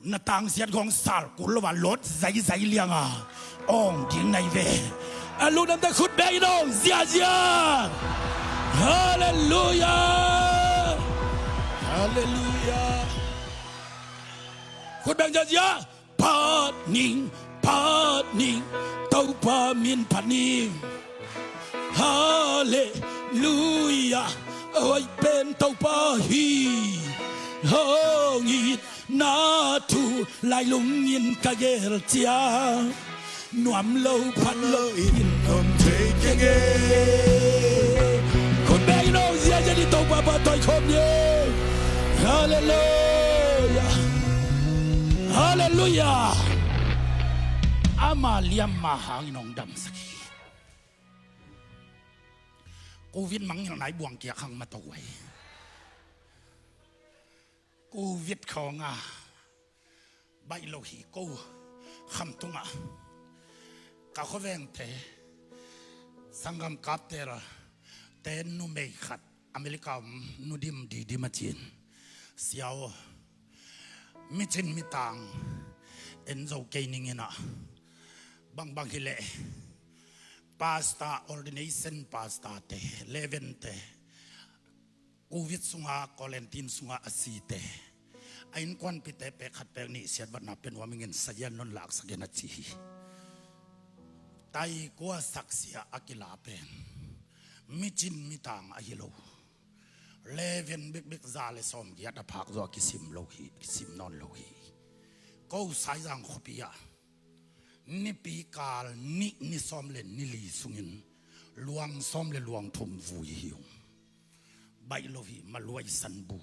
na tangsiat khong sal kul lo a lot zaizai lianga awng ding nai ve. A lungdamte khut bengin awng ziazia. Halleluiah. Halleluiah. Khut beng ziazia. Phat ning, phat ning, Topa min phat ning. Halleluiah. A hoih pen Topa hi. Hong itna thu lailungin ka gel ciang nuam lo phat lo in om thei. Khut bengin hong ziahziah ni, Topa pahtawi khawm ni. Halleluiah. Halleluiah. Ama liamma hangin hong damsak hi. Covid mangngilh nai buang kia khang ma to ai. Covid khawng a baih lo hi ko. Khamtung ah ka khuavengte, sanggam Kaptel te numei khat America om, Nu Dim, Di Dim a ci in, "Sia aw, mi cin mi tang en zo kei ning in ah, bangbang hi leh pastor, ordination pastor te, Reverend te, Covid sungah, quarantine sungah a site, a innkuanpihte pek khat pek nih siatvatna pia nuam ing in, sazian non laksak in," a ci hi. Taikua saksia a kila pen mi cin mi tang ahi lo. Reverend bikbik za le sawmgiat a phak zaw a kisim lo hi, kisim nawn lo hi. Ko Saizang khuapi ah nipi kal nih, ni sawm le ni li sungin luang sawm le luang thum vui hi ung. Baih lo hi, maluai san bu.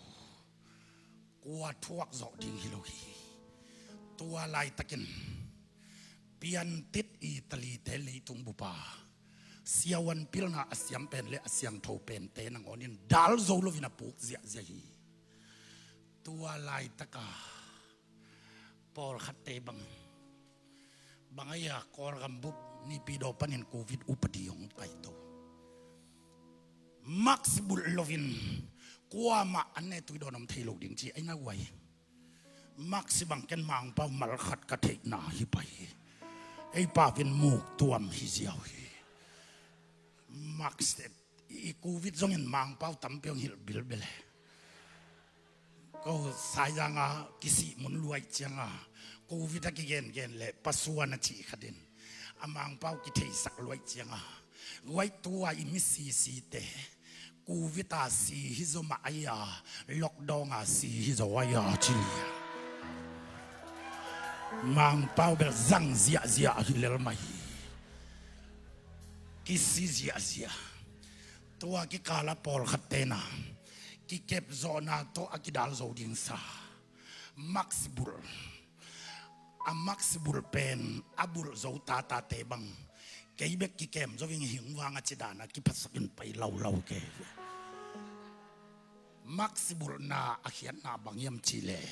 Kua thuak zawh ding hi lo hi. Tua laitakin piantit Italy te leitung bupa, siavuan pilna a siam pen le a siangtho pente nangawnin dal zo loin a puk ziahziah hi. Tua laitaka pawlkhatte bang, bang ai-a Kawlgam bup Naypyidaw panin Covid upadi hong paito. Mask bulh loin kuamah an ne tui dawn om thei lo ding ci ai na uai. Mask bang ken Mangpau malkhat ka theihna hi pai hi. Ei pau in muk tuam hi ziau hi. Mask i Covid zongin Mangpau tampi hong hilh bilbel e. Ko Saizang a kisih mun luai cianga Covid a kigengen le pasuan a cih khatin a Mangpau kitheisak luai cianga, guai tua i misisite Covid a si hi zaw mah ai-a, lockdown a si hi zaw ai-a ci lia. Mangpau bel zang ziahziah hi lel mah hi. Kisi ziahziah. Tua kikala pawlkhat tena kikep zawhna tawh a kidal zo dingsa mask bulh. A mask bulh pen a bulh zo tatate bang kei bek kikem zo ing, hing vang a ci dana kiphasakin pai laulau ke. Mask bulhna a khiatna bang hiam cih leh,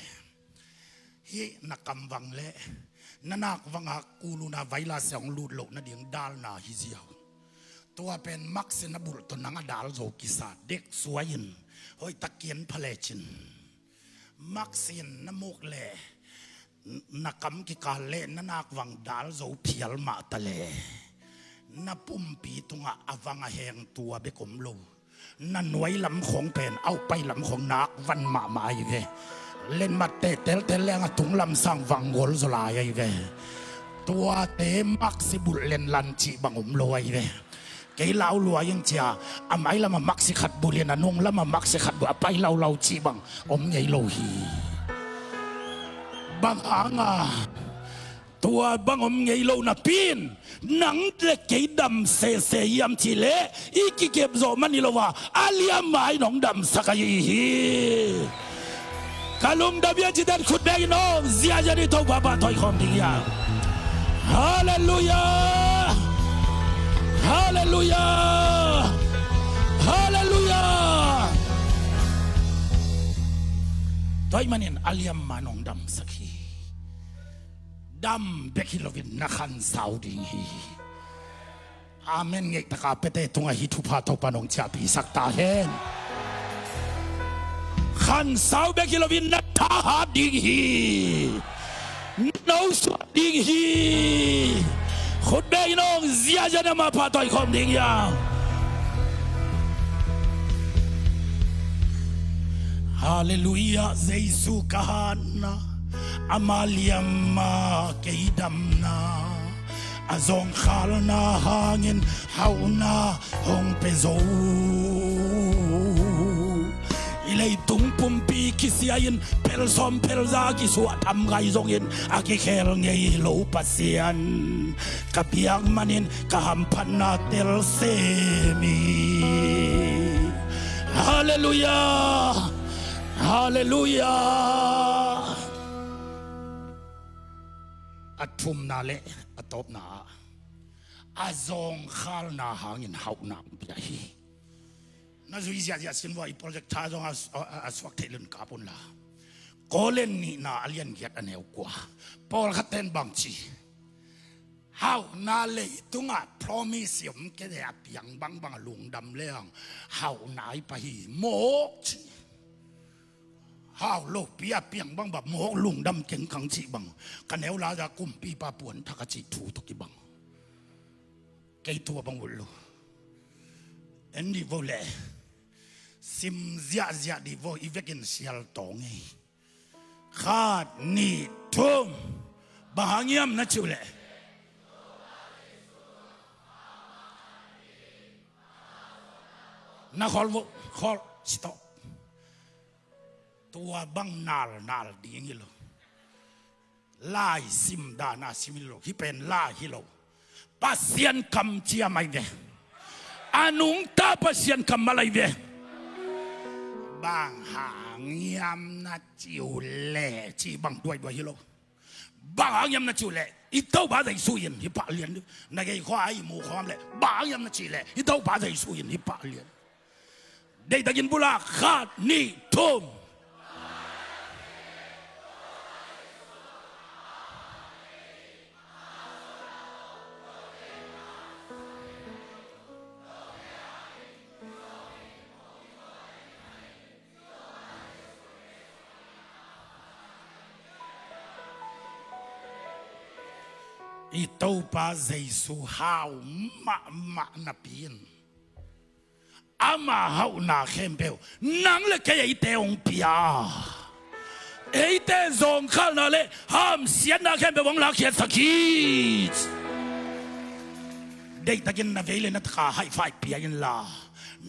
hih na kamvang le na nakvanga kuluna virus hong lut loh nading dalna hi ziau. Tua pen mask na bulh tawh nang a dal zo kisa, dek suai in, hoihtak kian pha lecin. Mask in na muk le na kam kikal le na nakvang dal zo phial mah ta le na pumpi tungah a vang a heng tua bek om lo. Na nuai lam khong pen aupai lam khong nak van mahmah ai ve. Lenmatte teltel leng a tung lam sang vang gol zaw lai ai ve. Tuate mask bulh lenlan cih bang om lo ai ve. Kei lau luai ing cia a mai lam a mask khat bulh in a nung lam a mask khat bulh a pai laulau cih bang om ngei lo hi. Bang hanga tua bang om ngei lo napi in nang le kei dam sese hiam cih leh i kikep zawh man hi lo a, a liamma in hong damsak ahi hi. Ka lungdam hi a cih dan khut bengin hong ziahziah ni, Topa pahtawi khawm ding hi a. Halleluiah. Halleluiah. Halleluiah. Tua ahih manin a liamma in hong damsak hi. Dam bek hi loin na khansau ding hi. Amen ngeih taka piate tungah hih thupha Topa in hong ciahpihsak ta hen. Khansau bek hi loin na thahat ding hi. Na nosuak ding hi. Khut bengin hong ziahziah ni, amah pahtawi khawm ding hi a. Halleluiah, Jesu ka hatna, ama liamma kei damna, a zawngkhalna hangin hauhna hong pia zo. I Leitung pumpi kisia-in phel sawm phel za kisuah tham ngai zongin a kikhel ngei lo Pasian, ka biak manin ka hamphatna tel se mi. Halleluiah. Halleluiah. A thumna le a tawpna ah a zawngkhalna hangin hauhna hong pia hi. Na zui ziahziah sin vua, i project tha zong a, a, a suak theih lun kap unla. Korin nihna a lian giat a neu kua. Pawlkhat ten bang ci? Hauhna leitungah promise i om kei a piang bangbang a lungdam leng hauhna i pia hi mawk ci. Hau lopi a piang bangbang mawk lungdam keng kang cih bang. Ka neu la za kumpipa puan thak a cih thu tawh kibang. Kei tua bang ulh lo. En dih vo le. Sim ziahziah dih vo, i vekin sial tawng ei. Khat, nih, thum. Bang hang hiam na cih uh leh, na khawl vo, khawl, stop. Tua bang nalnal ding hi lo. Lai sim dana sim hi lo, hih pen lai hi lo. Pasian kamciam ahi ve. A nungta Pasian kammal ahi ve. Bang hang hiam na cih uh leh, cih bang duaiduai hi lo. Bang hang hiam na cih uh leh, i Topa Jesu in hih pah lian. Na gei khua a i mu khawm leh, bang hang hiam na cih leh, i Topa Jesu in hih pah lian. Deihtakin bula, khat, nih, thum. I Topa Jesu hau mahmah napi in ama hauhna khempeuh nang le kei eite hong pia. Eite zawngkhalna le hamsiatna khempeuh hong lakkhiatsak hi. Deihtakin na vei le na taka high five pia inla,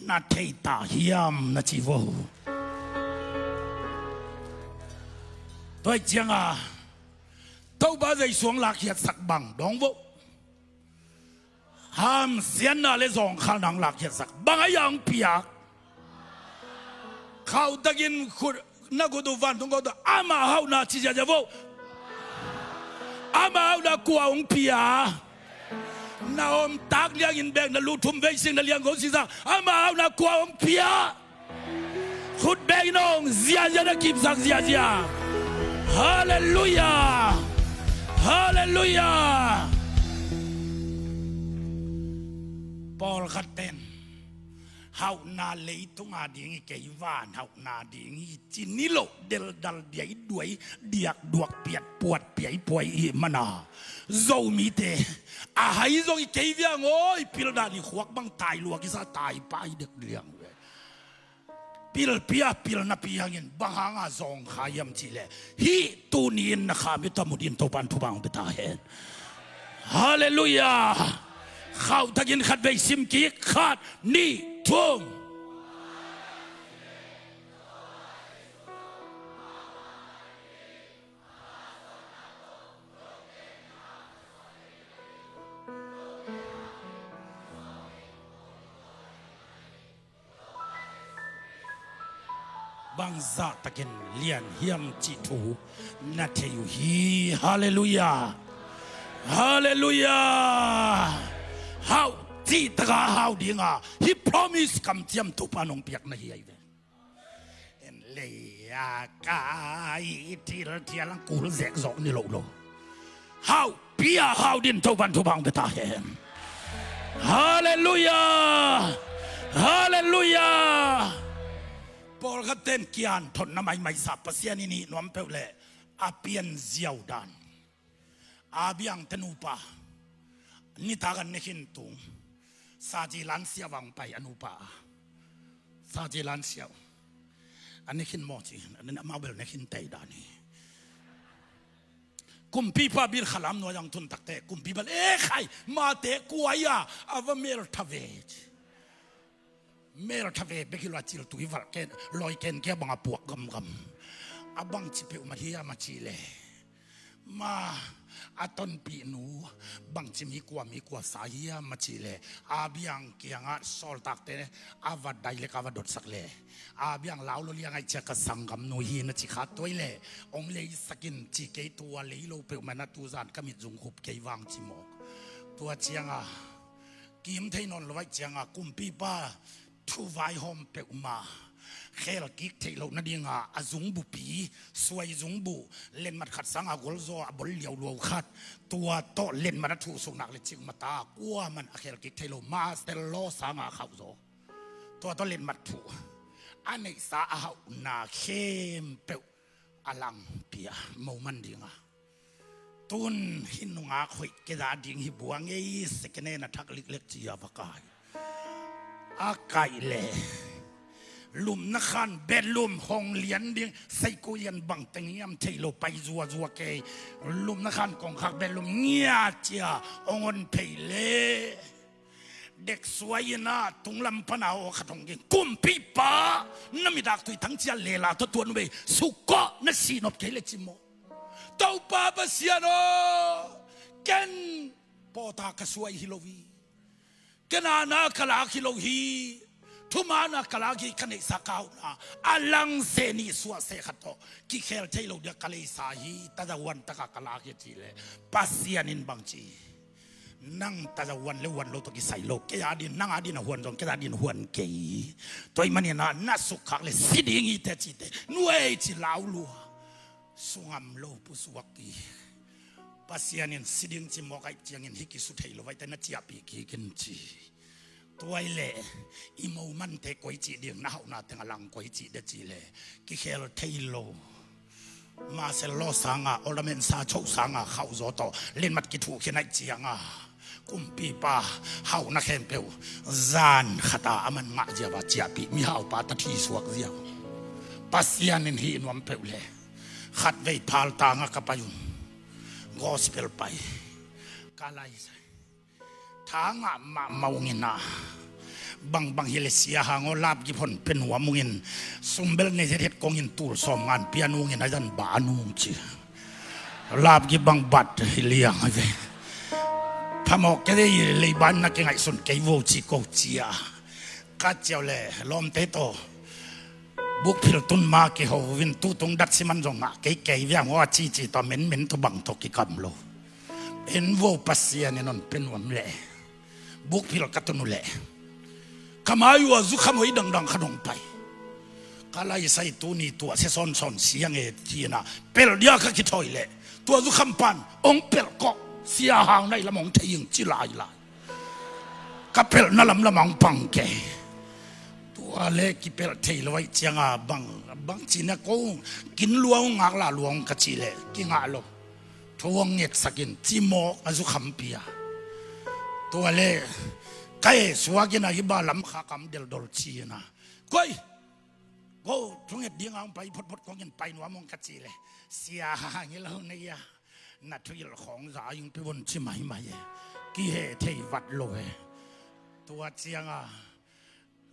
na thei ta hiam na ci vo. Tua hi cianga Topa Jesu hong lakkhiatsak bang dong vo. Hamsiatna le zawngkhalna hong lakkhiatsak. Bang a hong piak? Khauhtakin khut, na khut uh vantung khauhtak, ama hauhna ci ziahziah vo. Ama hauhna kua hong pia? Na omtak liangin bek, na luthum veisik, na liangko sisa, ama hauhna kua hong pia? Khut bek in hong ziahziah na kipsak ziahziah. Halleluiah. Halleluiah. Pawlkhat ten hauhna leitung a ding hi kei, van hauhna ding hi ci ni lo, deldal diaiduai, diakduak piatpuat piaipuai i mana Zomite a hai zong hi kei viang aw, i pildan i khuak bang tai luak i sa, tai pai dek liang ve. Pilpi a pilna piangin bang hanga zawngkhal hiam cihleh, hih tuni in na kha mi tamut in Topan thupha hong pia ta hen. Halleluiah. Khauhtakin khatvei sim kik, khat, nih, thum. Bangzah takin lian hiam cih thu na thei uh hi. Halleluiah. Halleluiah. Hauh cih taka hau dinga hih promise kamciam Topa nong piakna hi ahi ve. En lei a kai thil thial ang kul zek zawk ni lo lo. Hauh pia hau din Topan thupha hong pia ta hen. Halleluiah. Halleluiah. Pawlkhat ten kian thotna maimai sa, Pasian in hih nuam peuh leh a pian ziau dan. A biangte nupa nitak an ne khin tung. Saci lan siau ang pai a nupa a. Saci lan siau. A ne khin maw ci, a ne, amau bel ne khin tei dan hi. Kumpipa bil khalam nuai ang tun takte kumpipa le, e khai, mate kuai a, a va mel tha ve ci. Mel tha ve bek hi lo a, cil tui valh ken, lawi ken kia bang a puak gamgam. A bangci peuhmah hiam a cih leh, ma, a tonpihnu bangci mi kua mi kua sa hiam a cih leh, a biang kiangah sawltakte a va dai leh ka va dotsak leh, a biang lau lo liang ahih ciang ka sanggamnu hi na ci kha tuai leh, hong leisak in ci kei, tua lei lo peuhmah na tu zan ka mit zung khup kei vang ci mawk. Tua ciangah kim thei nawn lo ahih ciangah kumpipa thu vaihawm peuhmah, khelkik theih loh nadingah a zungbupi, suai zungbuh, letmat khat sangah golzaw a bol liauliau khat, tua tawh letmat a thuhsuk nak leh cikmah ta, kuaman a khelkik thei lo, martial law sangah a khauhzaw, tua tawh letmat thuh, a neihsa a hauhna khempeuh a langpia, moman dingah. Tun hih nungak hoih kei a ding hi buang ei, second hand a thak liklek ci a va kai. A kaih leh, lumna khan bedroom hong lian ding, seiko lian bang teng hiam thei lo, pai zuazua kei. Lumna khan kongkhak bedroom ngia cia hong hon phei leh, dek suai in a tunglam pan a aw khat hong ging, kumpipa, na midak tui thang cia lela tawh tuan bei, sukawh na sihnop kei leh ci mawk. Topa Pasian aw, ken pawta ka suai hi lo hi. Ken a na ka lak hi lo hi. Thuman a ka lak hi, ka neihsa ka hauhna a langse nih suahse khat tawh kikhel thei lo dia ka leisa hi, tazahuan taka ka lak hi cih leh, Pasian in bang ci? Nang tazahuan leh huan lo tawh kisai lo, kei a din, nang a din a huan zong kei a din huan kei. Tua ahih manin a na sukkhak leh si ding hi teh cite, nuai ci lau lua. Sungam lo pusuak hi. Pasian in si ding ci mawk ahih ciangin hih kisu thei lo vai teh na ciahpih kik in ci. Tua ahih leh i momante koi cih ding, na hauhna teng a lang koi cih dia cih leh, kikhel thei lo, martial law sangah, ornament sa choh sangah khauhzaw tawh letmat kithuh khin ahih ciangah, kumpipa, hauhna khempeuh zan khat a aman ngah ziau a ciahpih, mihaupa ta thisuak ziau. Pasian in hih nuam peuh leh, khatvei Phaltangah ka pai un, gospel pai, ka laisai, tha ngah mahmah ung in a, bangbang hi leh Sia Hang aw, lapgip hon pia nuam ung in, sumbel nei hethet kong in, tul sawm ngan pia nung in, a zan ba nung ci. Lapgip bang bat hi liang a ve. Phamawh kei lei ban na kingaihsun kei vo ci ko cia. Ka ciau leh lawmte tawh bukphil tun ma kiho vin, tutung datsi man zong ngah kei kei viang aw a cici tawh menmen tawh bang tawh kikam lo. En vo, Pasian in hon pia nuam leh. Bukphil ka tun uh leh, ka mai uh a zukham hoih dangdang khat hong pai. Ka laisai, tuni tuahsia sawnsawn siang e ci in a, pelh dia ka kithawi leh, tua zukham pan hong pelh kawh, Sia Hang na i lam hong thei ing ci lailai. Ka pelhna lamlam ah hong pang kei. Tua leh kipelh thei lo ahih ciangah bang, bang ci na ko, kin lua hong ngak la lua hong ka cih leh, kingah lo. Thu hong ngetsak in ci mawk a zukhampi a. Tua leh ka e suak in a, hi ba lam kha kam deldol ci in a. Koi, go, thunget ding a hong pai photphot kong in, pai nuam hong ka cih leh, Sia Hang hi lo na hia, na thuhilh khawng za ing pi vun ci maimai e. Kiheh thei vat lo e. Tua ciangah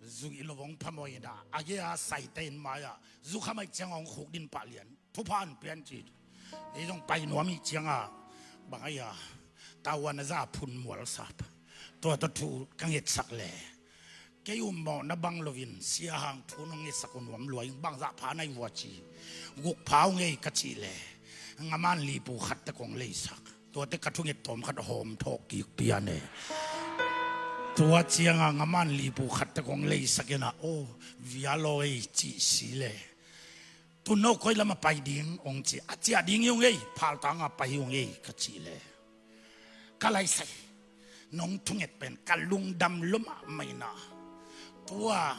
zuih lo hong phamawh in a, a gei a saite in mai-ah zukham ahih ciangah hong khuk din pah lian. Thupha hong pia in ci. Ei zong pai nuam ih ciangah, bang ahi a, tavuan a za phun mual sap. Tua tawh thu ka ngetsak leh, kei um mawhna bang loin Sia Hang thu nong ngetsak uh nuam lua ing, bangzah pha na hi vua ci. Guk pha ung ei ka cih leh, ngaman lipu khat teh kong leisak. Tuate ka thunget tawm khat hawm thawh kik pian e. Tua ciangah ngaman lipu khat teh kong leisak in a, aw, via law ei cih si leh, tun no koi lam a pai ding hong ci, a ciah ding hi ung ei, Phaltang a pai hi ung ei ka cih leh, ka laisai, nong thunget pen ka lungdam lua mahmah in a. Tua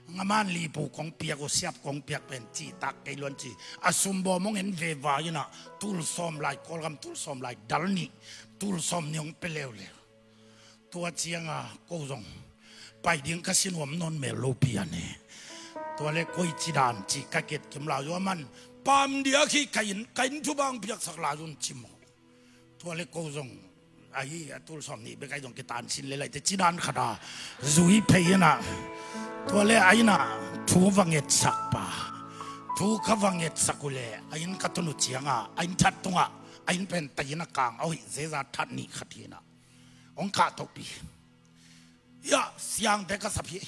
ngaman lipu kong piak uh, siap kong piak pen cihtak kei luan ci, a sum bawm hong en veva in a, tul sawm lai, Kawlgam tul sawm lai dal nih, tul sawm nih hong pia leuleu. Tua ciangah ko zong pai ding ka si nuam nawn mel lo pian e. Tua leh koi ci dan ci ka kiet kim lai uh a, man pam diak hi, ka inn, ka inn thu bang piaksak lai un ci mawk. Tua leh ko zong ahi a, tul sawm nih bek ahi zong kitan sin leh lai teh ci dan khat a zui phei in a, Tua le a innah thu va ngetsak pa, thu ka va ngetsak uh le a inn ka tun uh cianga a inn that tungah a inn pen tai in a kang a hoih zeza that nih khat hinah hong kah tohpi. Hiah siangte ka sap hi.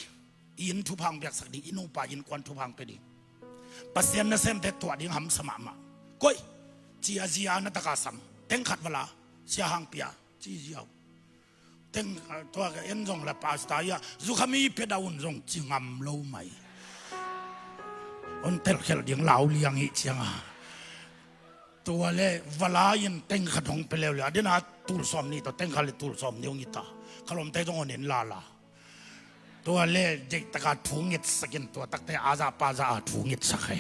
I inn thupha hong piaksak ding, i nupa innkuan thupha hong pia ding. Pasian nasemte tuah ding hamsa mahmah. Koih, ci a zia na taka sam. Teng khat vala, sia hang pia, ci zia uh. Teng, ah, tua ka en zong la pastor ia, zukham i pia dah un zong ci ngam lo mai. Hon telkhelh ding lau liang hi cianga. Tua le vala in teng khat hong pia leuleu. A dena tul sawm nih tawh teng khat le tul sawm nih hong hi ta. Ka lawmte zong hon en lala. Tua le deihtaka thu ngetsakin tua takte a zah pa zah a thu ngetsak he.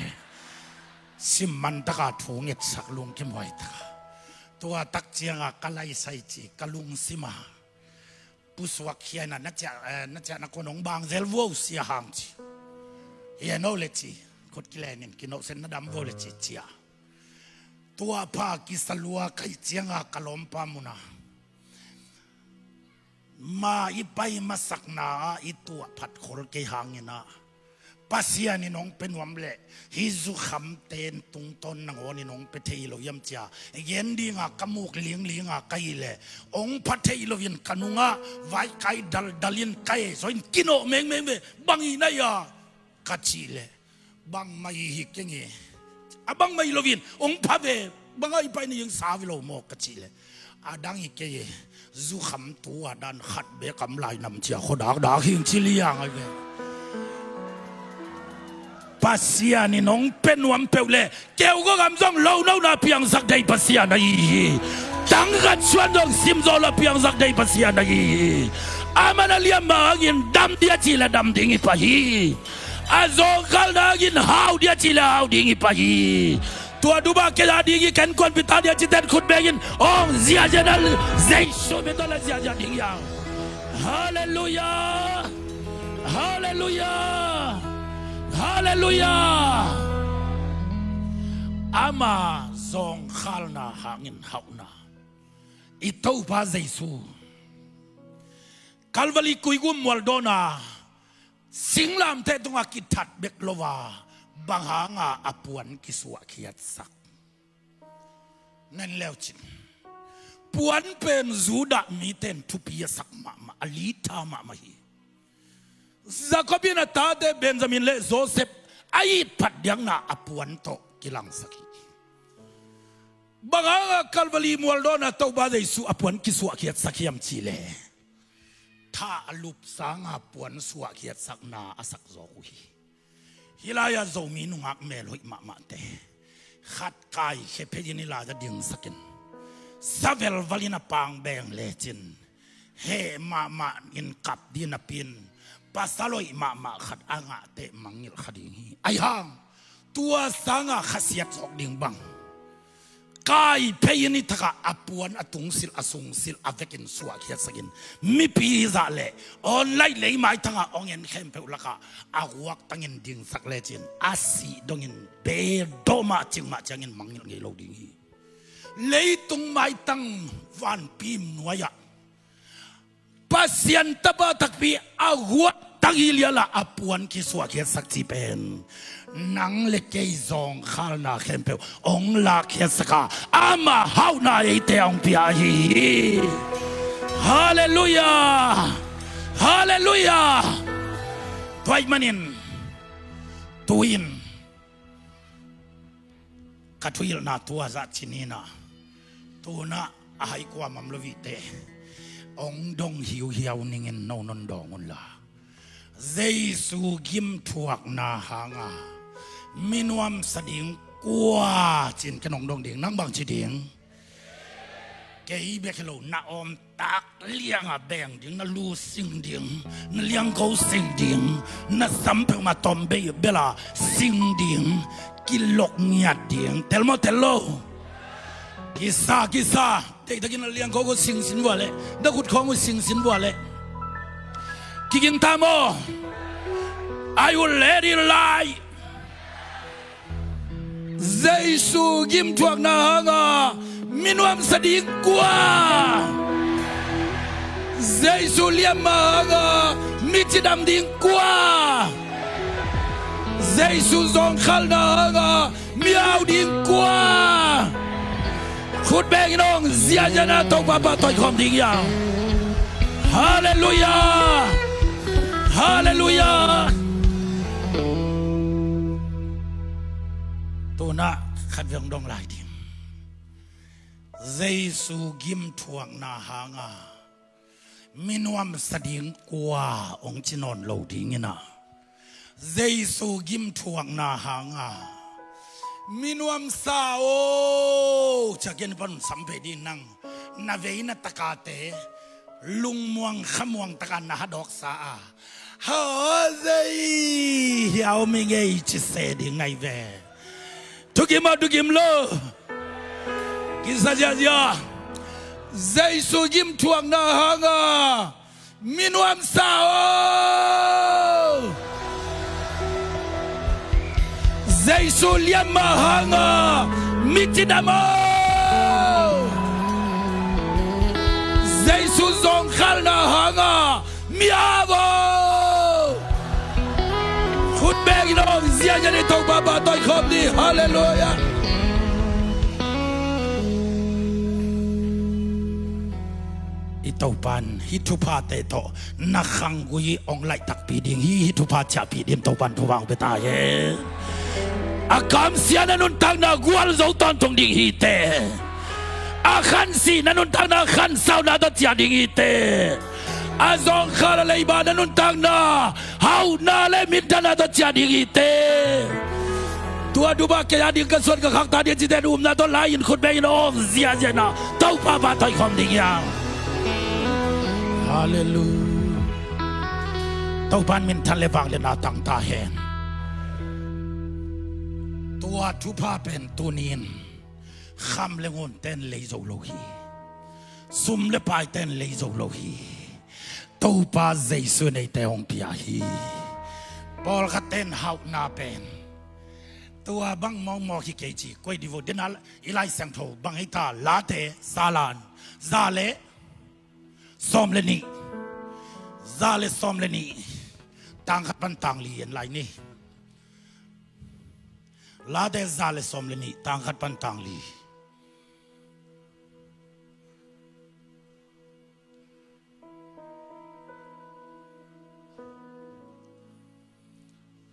Sim man taka thu ngetsak lungkim huai taka. Tua tak cianga ka laisai ci ka lungsima. Pusuak khiaina na ciah, eh, na ciahna kon hong bang zel vuau sia hang ci. Hiano le ci. Khut kilenin kinohsen na dam vuau le ci cia. Tua pha kisalua kai cianga ka lawmpa muna. Ma i pai masakna ah i tuah phat khol kei hangin ah Pasian in hong pia nuam leh hih zukhamte in tungtawn nangawn in hong pia thei lo hiam cia gen dinga ka muk linglinga ka hih leh hong pha thei lo in ka nungah vaikai daldal in ka ei zaw in kinawh mengmeng ve. Bang hih na hia ka cih leh bangmah hi hi keng e. A bangmah hi loin hong pha ve. Bangah i paina hing sa ve lo maw ka cih leh a dang hi kei e. Zukham tu a dan khat bek am lai nam cia khuadakdak hing ci liang ai ve. Pasian in hong pia nuam peuh le keu gawgam zong lo nona piangsak dei Pasian ahi hi. Tang khat suan zong simzaw la piangsak dei Pasian ahi hi. Aman a liam mah hangin dam dia cih le dam ding hi pah hi. A zawngkhalna hangin hau dia cih le hau ding hi pah hi. Tua duba kei a ding hi ken kuanpi ta dia cih ten khut bengin hong ziahziah na Jesu min tawh la ziahziah ding hi hang. Halleluiah. Halleluiah. Halleluiah. Ama zawngkhalna hangin hauhna i Topa Jesu Kalvali kuigum mualdawna singlamteh tungah kithat bek lo a bang hanga a puan kisuahkhiatsak. Nen leucin puan pen Judah mite in thupi a sak mahmah a litha mahmah hi. Jacob in a tate Benjamin le Joseph a itphat diakna a puan tawh kilangsak hi. Bang hanga Kalvali mualdawna Topa Jesu a puan kisuahkhiatsak hiam cihleh tha a lup sanga puan suahkhiatsakna a sak zawk uh hi. Hih lai-ah Zomi nungak mel hoih mahmahte khat kaikhia phei in i lai-ah dingsakin sa velval in a pang beng lecin heh mahmah in kap dih napi-in pasal hoih mahmah khat a ngah teh mangngilh kha ding hi. Ahi hang tua sanga khasiat zawk ding bang kai phei in i thakah a puan a tungsilh a sungsilh a vekin suahkhiatsakin mipi hizah leh online lei maitangah hong en khempeuh lakah a guaktangin dingsak lecin a sih dongin bedawmah cikmah ciangin mangngilh ngei lo ding hi. Leitung maitang vanpim nuai-ah Pasian tapa takpi a guaktang hi lialah a puan kisuahkhiatsak cih pen nang le kei zawngkhalna khempeuh hong lakkhiatsaka ama hauhna eite hong pia ahi hi. Halleluiah. Halleluiah. Tua ahih manin tu-in ka thuhilhna tua zah cininah tunah a hai kuamam lo vite hong dong hiuhiau ningin no non dawng unla Jesu gimthuakna hanga minuamsa ding kua cin ken hong dong ding nang bangci ding? Kei bek hi lo na awm tak lianga beng ding, na lu sing ding, na liangko sing ding, na sam peuhmah tawm bei bela sing ding, kilok ngiat ding. Tel maw tel lo? Kisa kisa. Deihtakin na liangko ko singsin vua leh, na khutkhawng ko singsin vua leh kiging ta maw? Are you ready, lai? Jesu gimthuakna hanga minuamsa ding kua? Jesu liamma hanga micidam ding kua? Jesu zawngkhalna hanga mi au ding kua? Khut bengin hong ziahziahna Topa pahtawi khawm ding hi hang. Halleluiah. Halleluiah. Tunah khat vei hong dong lai ding. Jesu gimthuakna hanga mi nuamsa ding kua hong ci nawn lo dingin ah, Jesu gimthuakna hanga mi nuamsa aw, ciah kian pan sam ve ding nang. Na vei na takate lungmuang khamuang taka na hadawksa a, ha, zei hiau mi ngei ci se ding ngai ve. Thukim a thukim lo. Kisa ziahziah. Jesu gimthuakna hanga mi nuamsa aw, Jesu liamma hanga mi cidam aw, Jesu zawngkhalna hanga mi au aw. Khut bengin hong ziahziah ni, Topa pahtawi khawm ni. Halleluiah. I Topan hih thuphate tawh na khanggui hong laih takpi ding hi. Hih thupha ciahpih ding Topan thupha hong pia ta hen. A kamsiahna nuntakna gualzo tawntung ding hi teh. A khansihna nuntakna khansauna tawh ciah ding hi teh. A zawngkhal a leibana nuntakna hauhna le minthanna tawh ciah ding hi teh. Tua thupha kei a ding ka suan ka khakta ding cite, na upna tawh lai-in khut bengin hong ziahziahna Topa pahtawi khawm ding hi hang. Halleluiah. Topan minthan le vangliatna tang ta hen. Tua thupha pen tuni-in kham le ngun ten lei zo lo hi. Sum le pai ten lei zo lo hi. Topa Jesu neite hong pia hi. Pawlkhat ten hauhna pen tua bang mawkmawk hi kei ci, koi divo dena i Lai Siangtho bang hei ta, Late za le, za le sawm le nih, za le sawm le nih, tang khat pan tang li en lai ni. Late za le sawm le nih, tang khat pan tang li.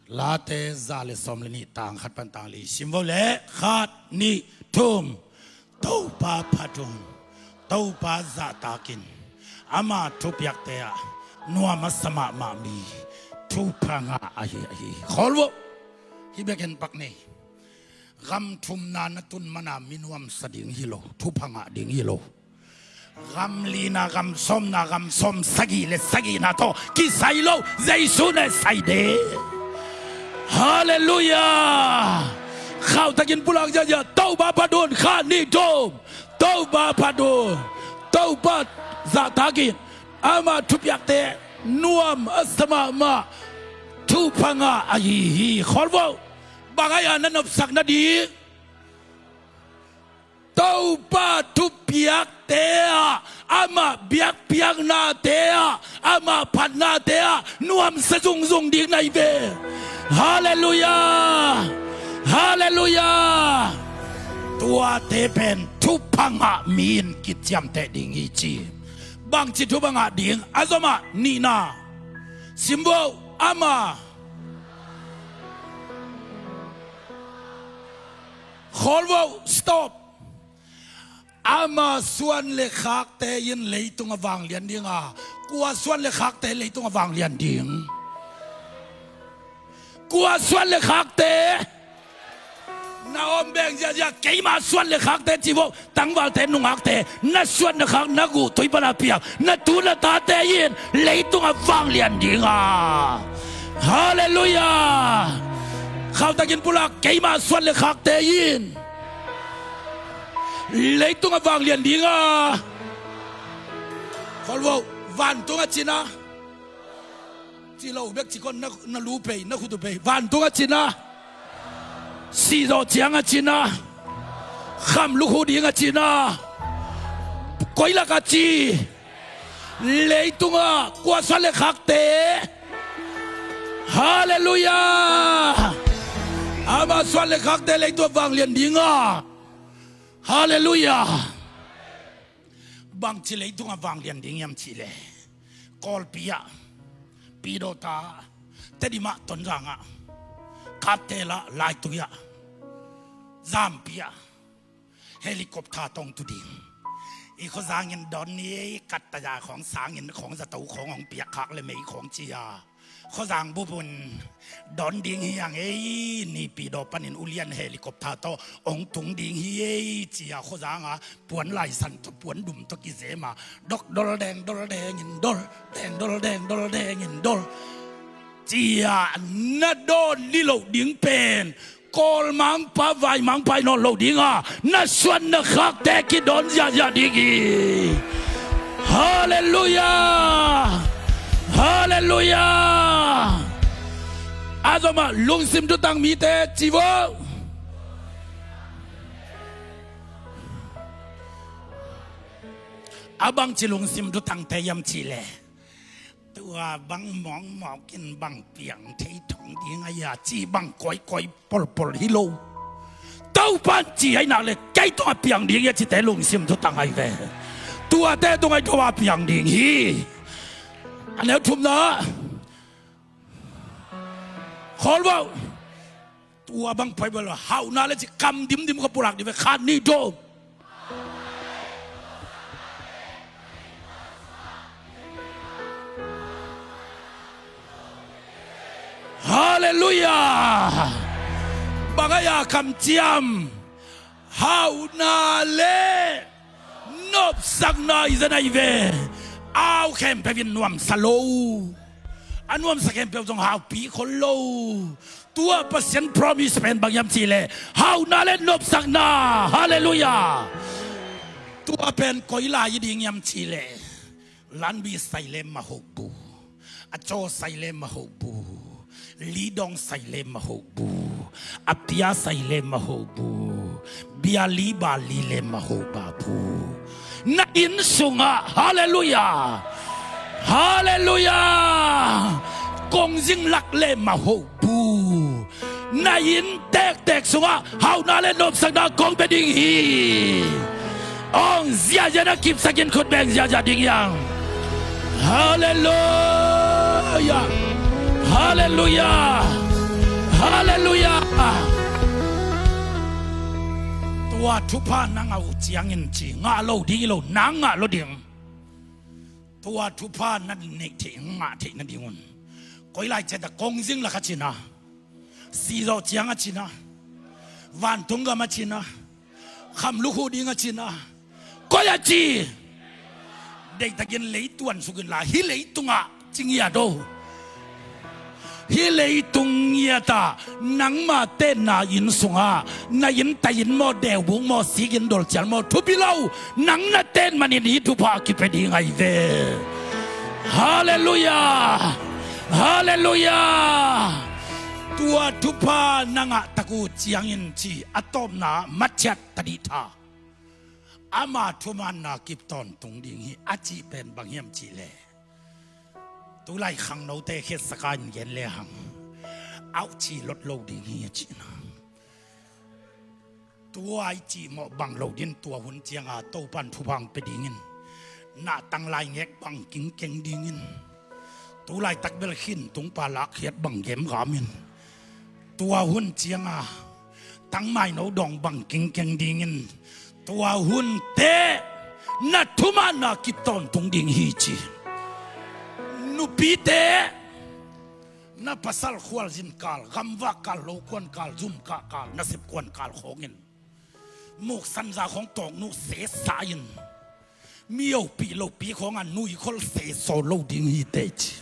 Late za le sawm le nih, tang khat pan tang li. Sim vo le, khat, nih, thum. Topa phat un, Topa zahtak in, ama thupiakte ah nuam a sa mahmah mi thupha ngah ahi, ahi. Khawl vo. Hih bek en pak ni. Gam thumna na tun mana mi nuamsa ding hi lo, thupha ngah ding hi lo. Gam lina, gam sawmna, gam sawm sagih le sagihna tawh kisai lo, Jesu ne sai de. Halleluiah. Khauhtakin pulak ziahziah, Topa phat un, khat, nih, thum. Topa phat un, Topa zahtak in, ama thupiakte nuam a sa mahmah thupha ngah ahi hi. Khawl vo. Bang ai-a na nopsak nading? Topa thupiakte ah, amah biakpiaknate ah, amah phatnate ah nuamsa zungzung ding na hi ve. Halleluiah. Halleluiah. Tuate pen thupha ngah mi in kiciamteh ding hi ci. Bangci thupha ngah ding? A zomah nihna. Sim vo. Ama. Khawl vo. Stop. Ama suan le khakte in leitung a vanglian ding a, kua suan le khakte leitung a vanglian ding? Kua suan le khakte? Na om beng ziahziah, keima suan le khakte ci vo. Tangvalte, nungakte, na suan na khak, na guhtui pana piak, na tu na tate in leitung a vanglian ding a. Halleluiah. Khauhtakin pulak, keima suan le khakte in leitung a vanglian ding a. Khawl vo. Vantung a cina. Ci lo bek ci kon, na, na lu pei, na khut uh pei. Vantung a cina. Sihzawh ciang a cina. Kham lukhu ding a cina. Koilak a ci? Leitungah kua suan le khakte? Halleluiah. suan le khakte leitung ah vanglian ding a. Halleluiah. Bangci leitung ah vanglian ding hiam cih leh, Kawlpi ah, Pidawta, Tedim ah, Tonzang ah, Kaptel ah, Laitui ah, Zampi ah, helicopter tawh hong tu ding. I khuazang in dawn ni ei, kattaza khawng, sanginn khawng, zato khawng hong piak khak le mei khawng ci a, khuazang bup un dawn ding hi hang ei. Nipi daw panin ulian helicopter tawh hong tung ding hi ei ci a, khuazang a puan laisan tawh, puan dum tawh kizem a, dok dol deng dol deng in dol, deng dol deng dol deng in dol ci a, na dawn ni loh ding pen Kawl mangpa, vai mangpa hi nawn lo ding a, na suan na khakte kidawn ziahziah ding hi. Halleluiah. Halleluiah. A zom ah lungsim thutang mite ci vo. A bangci lungsim thutangte hiam cih leh, tua bang mawkmawk in bang piang thei thong ding a hia ci bang kawikawi pawlpawl hi lo. Topa'n ci ahih nak leh kei tungah piang ding hi a cite lungsim thutang ahi ve. Tuate tungah i Topa piang ding hi. A neu thumna, khawl vo. Tua bang poi bel hauhna le ci, kam dimdim ka pulak dih ve, khat nih thum. Halleluiah. Bang a hia kamciam? Hauhna le nopsakna i zen ahi ve. Au khempeuh in nuamsa lo. A nuamsa khempeuh zong haupi khol lo. Tua Pasian promise pen bang hiam cih leh, hauhna le nopsakna. Halleluiah. Tua pen koi lai i ding hiam cih leh, Lanbi Sailem Mahobu, Acaw Sailem Mahobu, Lidong Sailem Mahobu, Apia Sailem Mahobu, Biali Bali Lem Mahobabu. Na inn sungah, halleluiah, halleluiah, kongzing lak Lem Mahobu. Na inn tektek sungah hauhna le nopsakna kong pia ding hi. Ong ziahziah na kipsak in khut beng ziahziah ding hi hang. Halleluiah. Halleluiah. Halleluiah. Tua thupha na ngah uh ciangin ci, ngah lo ding hi lo, nang ngah lo ding. Tua thupha na neih theih, ngah theih nadingun koi lai ciat a, kongzing lak a cina, sizawh ciang a cina, vantung gam a cina, khamluk huh ding a cina, koi a ci, deihtakin leituan suk inla, hih leitungah ci ngiat o. Hih leitung ngiatah nangma tenna inn sungah na innte inn maw, deubung maw, sik inn, dolcial maw, thupi lo, nang na ten manin hih thupha kipia ding ahi ve. Halleluiah. Halleluiah. Tua thupha na ngah tak uh ciangin ci, a tawpna, maciat tadih tha, ama thumanna kip tawntung ding hi a cih pen bang hiam cih leh, tulai khangnote khiatsak a in gen le hang, auh cih lot lo ding hi a cihna. Tua i cihmawh bang lo din, tua hun cianga Topan thupha hong pia dingin, nahtang laingek bang kingkeng dingin, tulaitak bel khintung pa lakkhiat bang gemgam in, tua hun cianga tangmaino dawng bang kingkeng dingin, tua hunte na thumanna kip tawntung ding hi ci. Nupite, na pasal khualzin kal, gamvak kal, lokuan kal, zumkah kal, nasep kuan kal khawngin muksanza khawng tawknu sesa in, mi opih lopi khawngah nuikhol sesaw lo ding hi teh ci.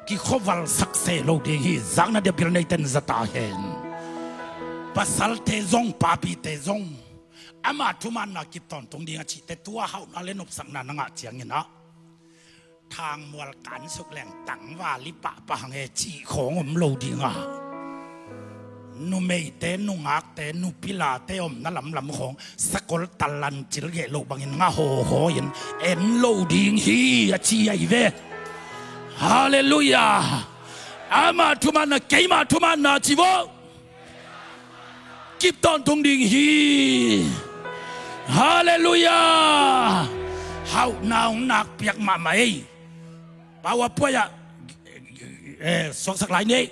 Kikhuavalsak se lo ding hi. Zakna dia bil neiten za ta hen. Pasalte zong, papite zong, ama thumanna kip tawntung ding a cihte, tua hauhna le nopsakna na ngah ciangin ah, thangmual kansuk leng tangval i pahpah hang e cih khawng om lo ding a, numeite, nungakte, nupilate omna lamlam khawng sakol talan cilgeh loh bangin ngah hawhaw in en lo ding hi a ci ahi ve. Halleluiah. Ama thumanna, keima thumanna ci vo. kip tawntung ding hi. Halleluiah. Hauhna hong nakpiak mahmah ei. Power point ah, eh, suaksak lai ni.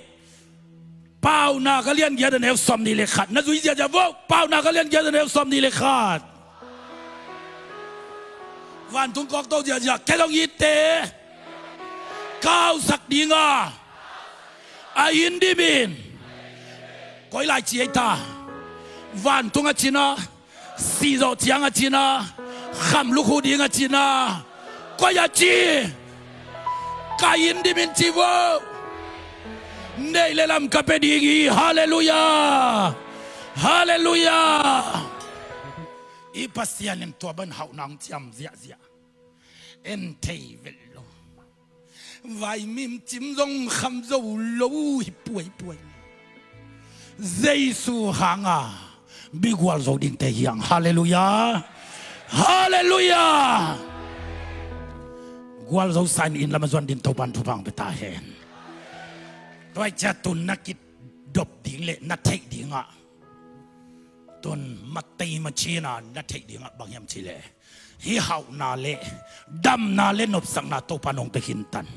Paunak a lian giat a neu sawmnih le khat. Na zui ziahziah vo. Paunak a lian giat a neu sawmnih le khat. Vantung kawkto ziahziah, kei zong itte kausak dinga, a inn dimin, koi lai ci ei ta. Vantung a cina, sihzawh ciang a cina, khamlukhu ding a cina, koi a ci, ka inn dimin ci vo. Neih le lam ka pia ding hi. Halleluiah. Halleluiah. I Pasian in tua ban hauhna hong ciam ziahziah. En thei vet lo. Vaimim cim zong kham zo lo hi puaipuai. Jesu hanga mi gualzo dingte hiang. Halleluiah. Halleluiah. Gualzo sa in inn lam a zuan ding Topan thupha hong pia ta hen. Tua hi ciah tun na kidop ding le na theih dingah, tun matei macina na theih dingah bang hiam cih leh, hih hauhna le damna le nopsakna Topa nong pia khin tan.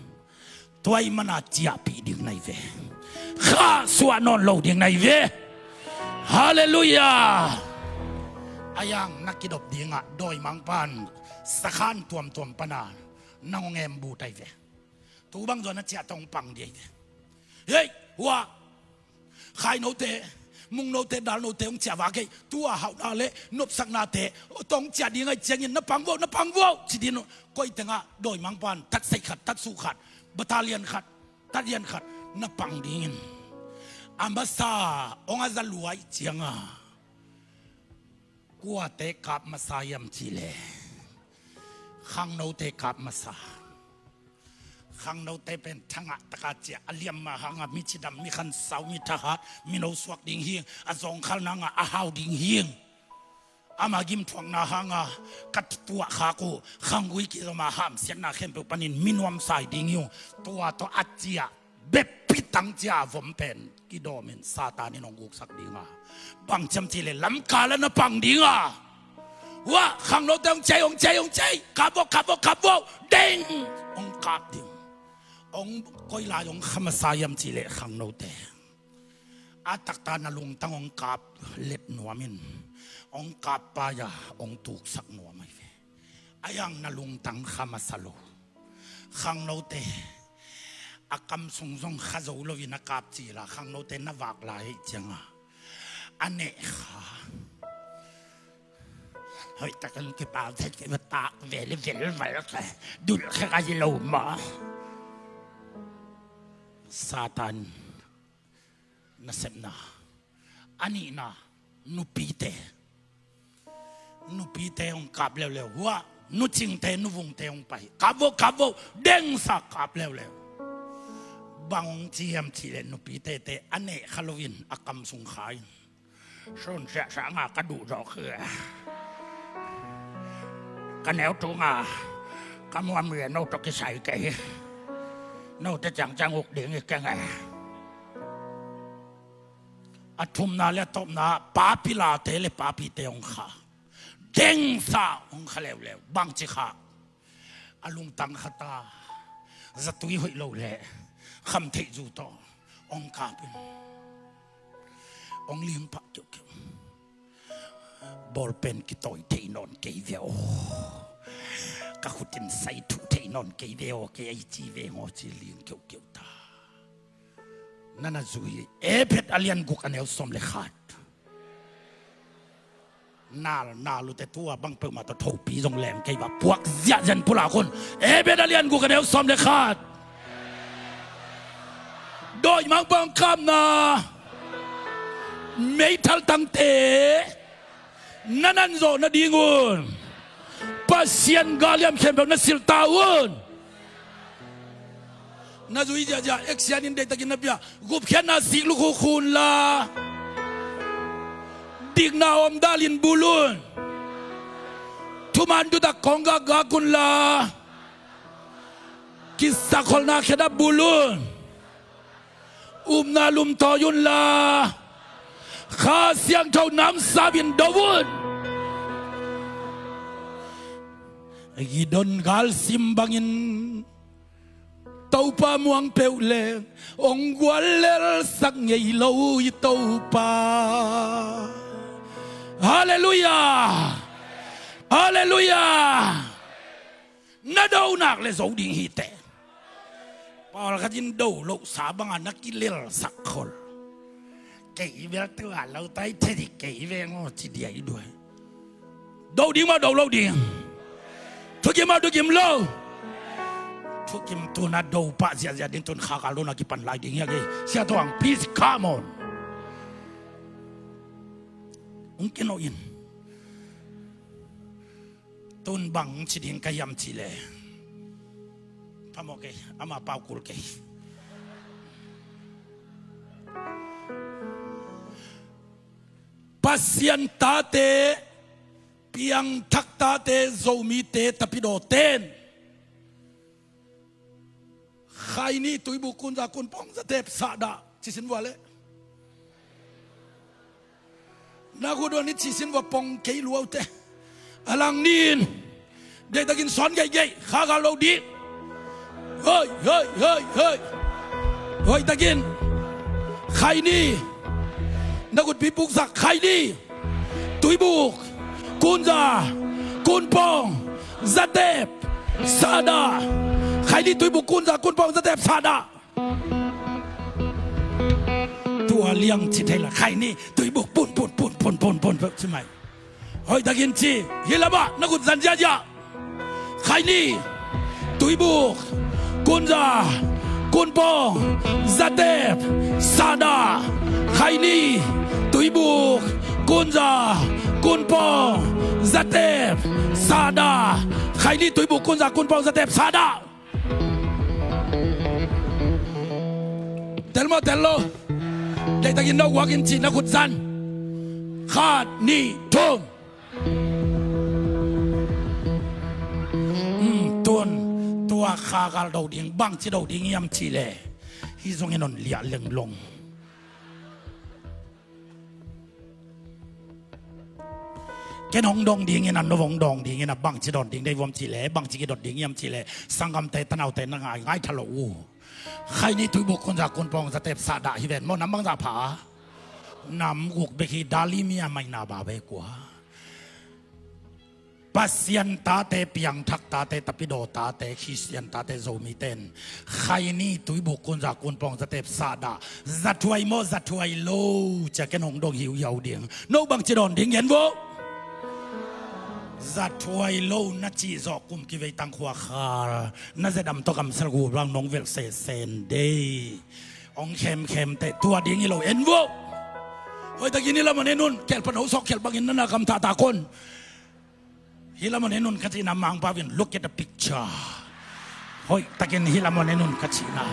Tua ahih mana ciahpih ding na hi ve. Khahsuah nawn lo ding na hi ve. Halleluiah. A yang na kidop dingah dawimangpa'n sakhan tuamtuam pana nang hong embut ahi ve. Tu bang zuan a ciah tawh hong pang ding ahi ve. Hei, hua, khainote, mungnote, dalnote hong ciah vak ei. Tua hauhna le nopsaknate tawh hong ciah ding ahih ciangin na pang vo, na pang vo ci ding uh. Koi tengah dawimangpa'n tatseih khat, tatsuk khat, battalion khat, tatlian khat na pang dingin, a masa hong a za lua ahih cianga, kuate kap masa hiam cih leh, khangnote kap masa. Khangnote pen thangah taka ciah a liam mah hanga mi cidam, mi khansau, mi thahat, mino suak ding hing, a zawngkhal nangah a hau ding hing. Ama gimthuakna hanga ka tuah khak uh khanggui kizom a hamsiatna khempeuh panin mi nuamsa hi ding hi ung. Tua tawh a ciah beppi tang cia vom pen kidawmin Satan in hong guksak dinga, bang ciam cih leh lamkal a na pang dinga. Wah, khangnote hong ciai, hong ciai, hong ciai. Kap vo, kap vo, kap vo. Deng! Hong kap ding. Hong koi lai hong kha masa hiam cih leh khangnote, a taktak na lungtang hong kap let nuamin, hong kap paia hong tuksak nuam ahi ve. A yang na lungtang kha masa lo. Khangnote a kam sung zong kha zo loin a kap cila, khangnote na vak lai ahih cianga a neh kha. Hoih takin kipau thei kei va tak ve le velval kei dulh khe ka hi lo maw? Satan nasepna. A nihna, nupite. Nupite hong kap leuleu. Hua, nucingte, nuvungte hong pai. Kap vo, kap vo, dengsa kap leuleu. Bang hong ci hiam cih leh nupite te a neh kha loin a kam sung kha in, sun siahsiah nga ka duh zawk hi. Ka neu tunga ka muam ria no tawh kisai kei. Note ciangciang uk ding hi keng e. A thumna le a tawpna, papilate le papite hong kha. Dengsa hong kha leuleu. Bangci kha? A lungtang khata, zatui hoih lo le khamtheih zu tawh hong kapin, hong lingpah keuhkeuh. Bawlpen kitawi thei nawn kei ve aw. Ka khutin sai thuh thei nawn kei ve aw, kei ei ci ve ngaw ci ling keuhkeuh ta. Na na zui Efesa a lian guk a neu sawm le khat. Nal, nal ute tua bang peuhmah tawh thopi zong lem kei va puak ziahziah pulak un. Efesa a lian guk a neu sawm le khat. Dawimangpa hong kapna meithal tangte na nan zawh nadingun Pasian gah liam khempeuh na silh ta un. Na zui ziahziah, action in deihtakin na pia. Gupkhiatna sik lukhu khun la, dikna omdalin bul un. Thuman thutak kawng gakgak un la, kisakholhna khedap bul un. Upna lumtawi un la, Kha Siangtho namsap in do un. Gideon galsim bangin Topa muang peuh leng hong guallelsak ngei lo i Topa. Halleluiah. Halleluiah. Na do nak le zo ding hi teh. Pawlkhat in do lohsa banga na kilelsak khol. Kei bel tua lo tai thei dih kei veng aw ci diai duai. Do ding maw do lo ding? Thukim maw thukim lo? Thukim. Tuna do pah ziahziah ding, tun kha kal dona kipan lai ding hi a kei. Sia Tuang, please come on. Hong kino in. Tun bang ci ding ka hiam cih leh, phamawh kei, ama pau kul kei. Pasian tate, piangthak tate, Zomite tapidawten Khaini, Tuibuk, Kunza, Kunpawng, Zatep, Sahdah, cisin vua leh. Na khut uah ni cisin vua pong kei luaute. A lang ni in. Deihtakin sawn geihgeih, kha kal lo dih. Hoi, hoi, hoi, hoi. Hoihtakin. Khaini. Na khutpi puksak, Khaini. Tuibuk, Kunza, Kunpawng, Zatep, Sahdah. Khaini, Tuibuk, Kunza, Kunpawng, Zatep, Sahdah. Tua liang ci thei la, Khaini, Tuibuk, pun, pun, pun, ci mai. Hoihtakin ci, hih lamah na khut zan ziahziah. Khaini, Tuibuk, Kunza, Kunpawng, Zatep, Sahdah. Khaini, Tuibuk, Kunza, Kunpawng, Zatep, Sahdah. Khaini, Tuibuk, Kunza, Kunpawng, Zatep, Sahdah. Tel maw tel lo? Deihtakin no guakin ci, na khut zan. Khat, nih, thum. Hmm, tun, tua kha kal do ding, bangci do ding hiam cih leh, hih zongin hong liah lenglong. Ken hong dong dingin a, no hong dong dingin a, bangci dawn ding dei vuam cih leh, bangci kidot ding hiam cih leh, sanggamte tanaute na ngai ngai tha lo uh. Khaini, Tuibuk, Kunza, Kunpawng, Zatep, Sahdah hi ven maw, nam bangzah pha? Nam guk bek hi, Dalimia maina ba bek uh a. Pasian tate, piangthak tate, tapidaw tate, Khristian tate, Zomite in Khaini, Tuibuk, Kunza, Kunpawng, Zatep, Sahdah, zathuai maw, zathuai lo, cia ken hong dong hiuhiau ding. No bangci dawn ding, en vo. Zathuai lo na cih zawh kum kivei tang khua khal na zedam tawh kamsel gu bang nong velh sesen dei. Hong khemkhem teh tua ding hi lo, en vo. Hoihtakin hih lamah en un, kelpan hosawk khelh bangin na na kam thahthah kon. Hih lamah en un ka cihna, Mangpau in look at the picture. Hoihtakin hih lamah en un ka cihna.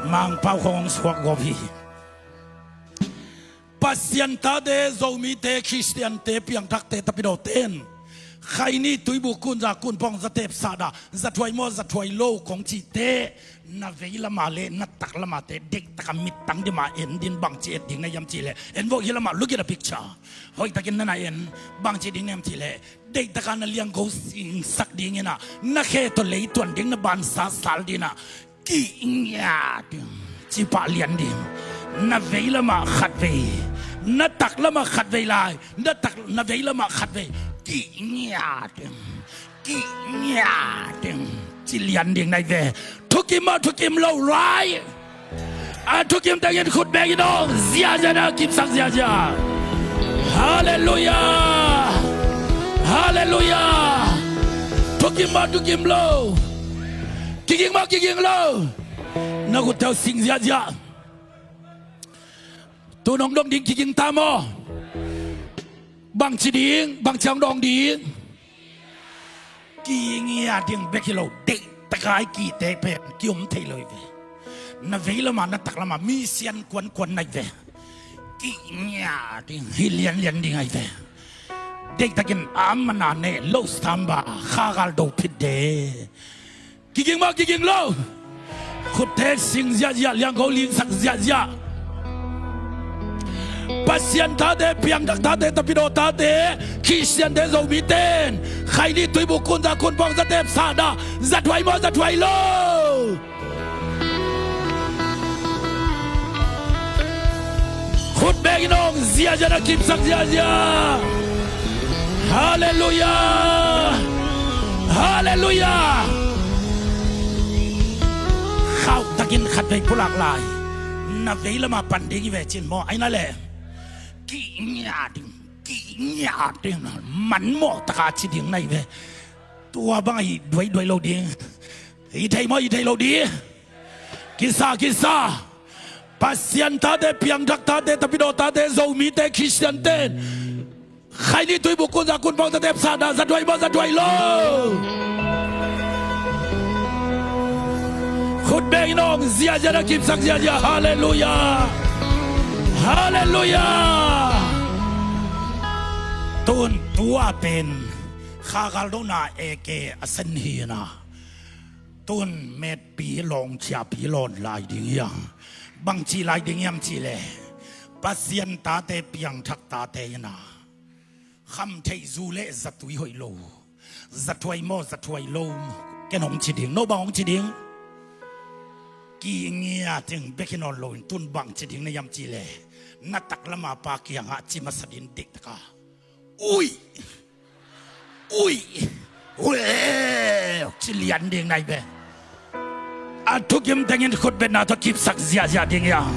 Mangpau khong hong suak gawp hi. Pasian tate, Zomite, Khristiante, piangthakte, tapidawte in Khaini, Tuibuk, Kunza, Kunpawng, Zatep, Sahdah, zathuai maw, zathuai lo kong cihte, na vei lamah le na tak lamah te deihtaka mittang dimah en din, bangci et ding na hiam cih leh, en vo, hih lamah look at the picture. Hoihtakin na na en, bangci ding na hiam cih leh, deihtaka na liangko singsak dingin a, na khe tawh leituan ding, na bansa sal dingin a, kih ngiat ding, cipah lian ding. Na vei lamah khatvei, na tak lamah khatvei lai, na tak, na vei lamah khatvei, kih ngiat ding, kih ngiat ding, ci lian ding na hi ve. Thukim maw thukim lo lai? A thukim tengin khut bengin hong ziahziah na kipsak ziahziah. Halleluiah. Halleluiah. Thukim maw thukim lo? Kiging maw kiging lo? Na khutte uh sing ziahziah. Tu nong dong ding kiging ta maw? Bangci ding, bangci hong dong ding? Kih ngiat ding bek hi lo, deihtaka i kihte pen ki-om thei lo hi ve. Na vei lamah na tak lamah mi sian kuankuan na hi ve. Kih ngiat ding, hi lianlian ding ahi ve. Deihtakin a mana neh lo samba kha kal do phit de. Kiging maw kiging lo? Khutte sing ziahziah, liangko lingsak ziahziah. Pasian tate, piangthak tate, tapidaw tate, Khristiante, Zomite in Khaini tuibuk kunza kunpawng zatep sahna zathuai maw, zathuai lo? Khut bengin hong ziazia, na kipsak ziazia. Halleluia. Halleluia. Khauhtakin khatvei pulak lai. Na vei lamah pan ding hi ve cin maw, aina leh kih ngia ding, kih ngia ding, manmawh taka ci ding na hi ve. Tua bang a hi duaiduai lo ding. Hi thei maw, hi thei lo ding? Kisa, kisa. Pasian tate, piangthak tate, tapidaw tate, Zomite, Khristiante in Khaini tuibuk kunza kunpawng zatep sahna zathuai maw, zathuai lo? Khut bengin hong ziazia, na kipsak ziazia. Halleluia. Halleluia. Tun tua pen kha galdona eke a sen hi na. Tun metpi lawng ciahpi lawn lai ding hiam? Bangci lai ding hiam cihleh, Pasian tate, piangthak tate in a, khamtheih zu le zatui hoih lo, zathuai maw, zathuai lo? Ken hong ci ding, no bang hong ci ding? Kih ngia ding bek hi nawn loin tun bangci ding na hiam cihleh, na taklama pa kiangah ci masa ding, diktaka. Ui! Ui! Ui! Ci lian ding na hi ve. A thukim tengin khutbetna tawh kipsak ziahziah ding hiam?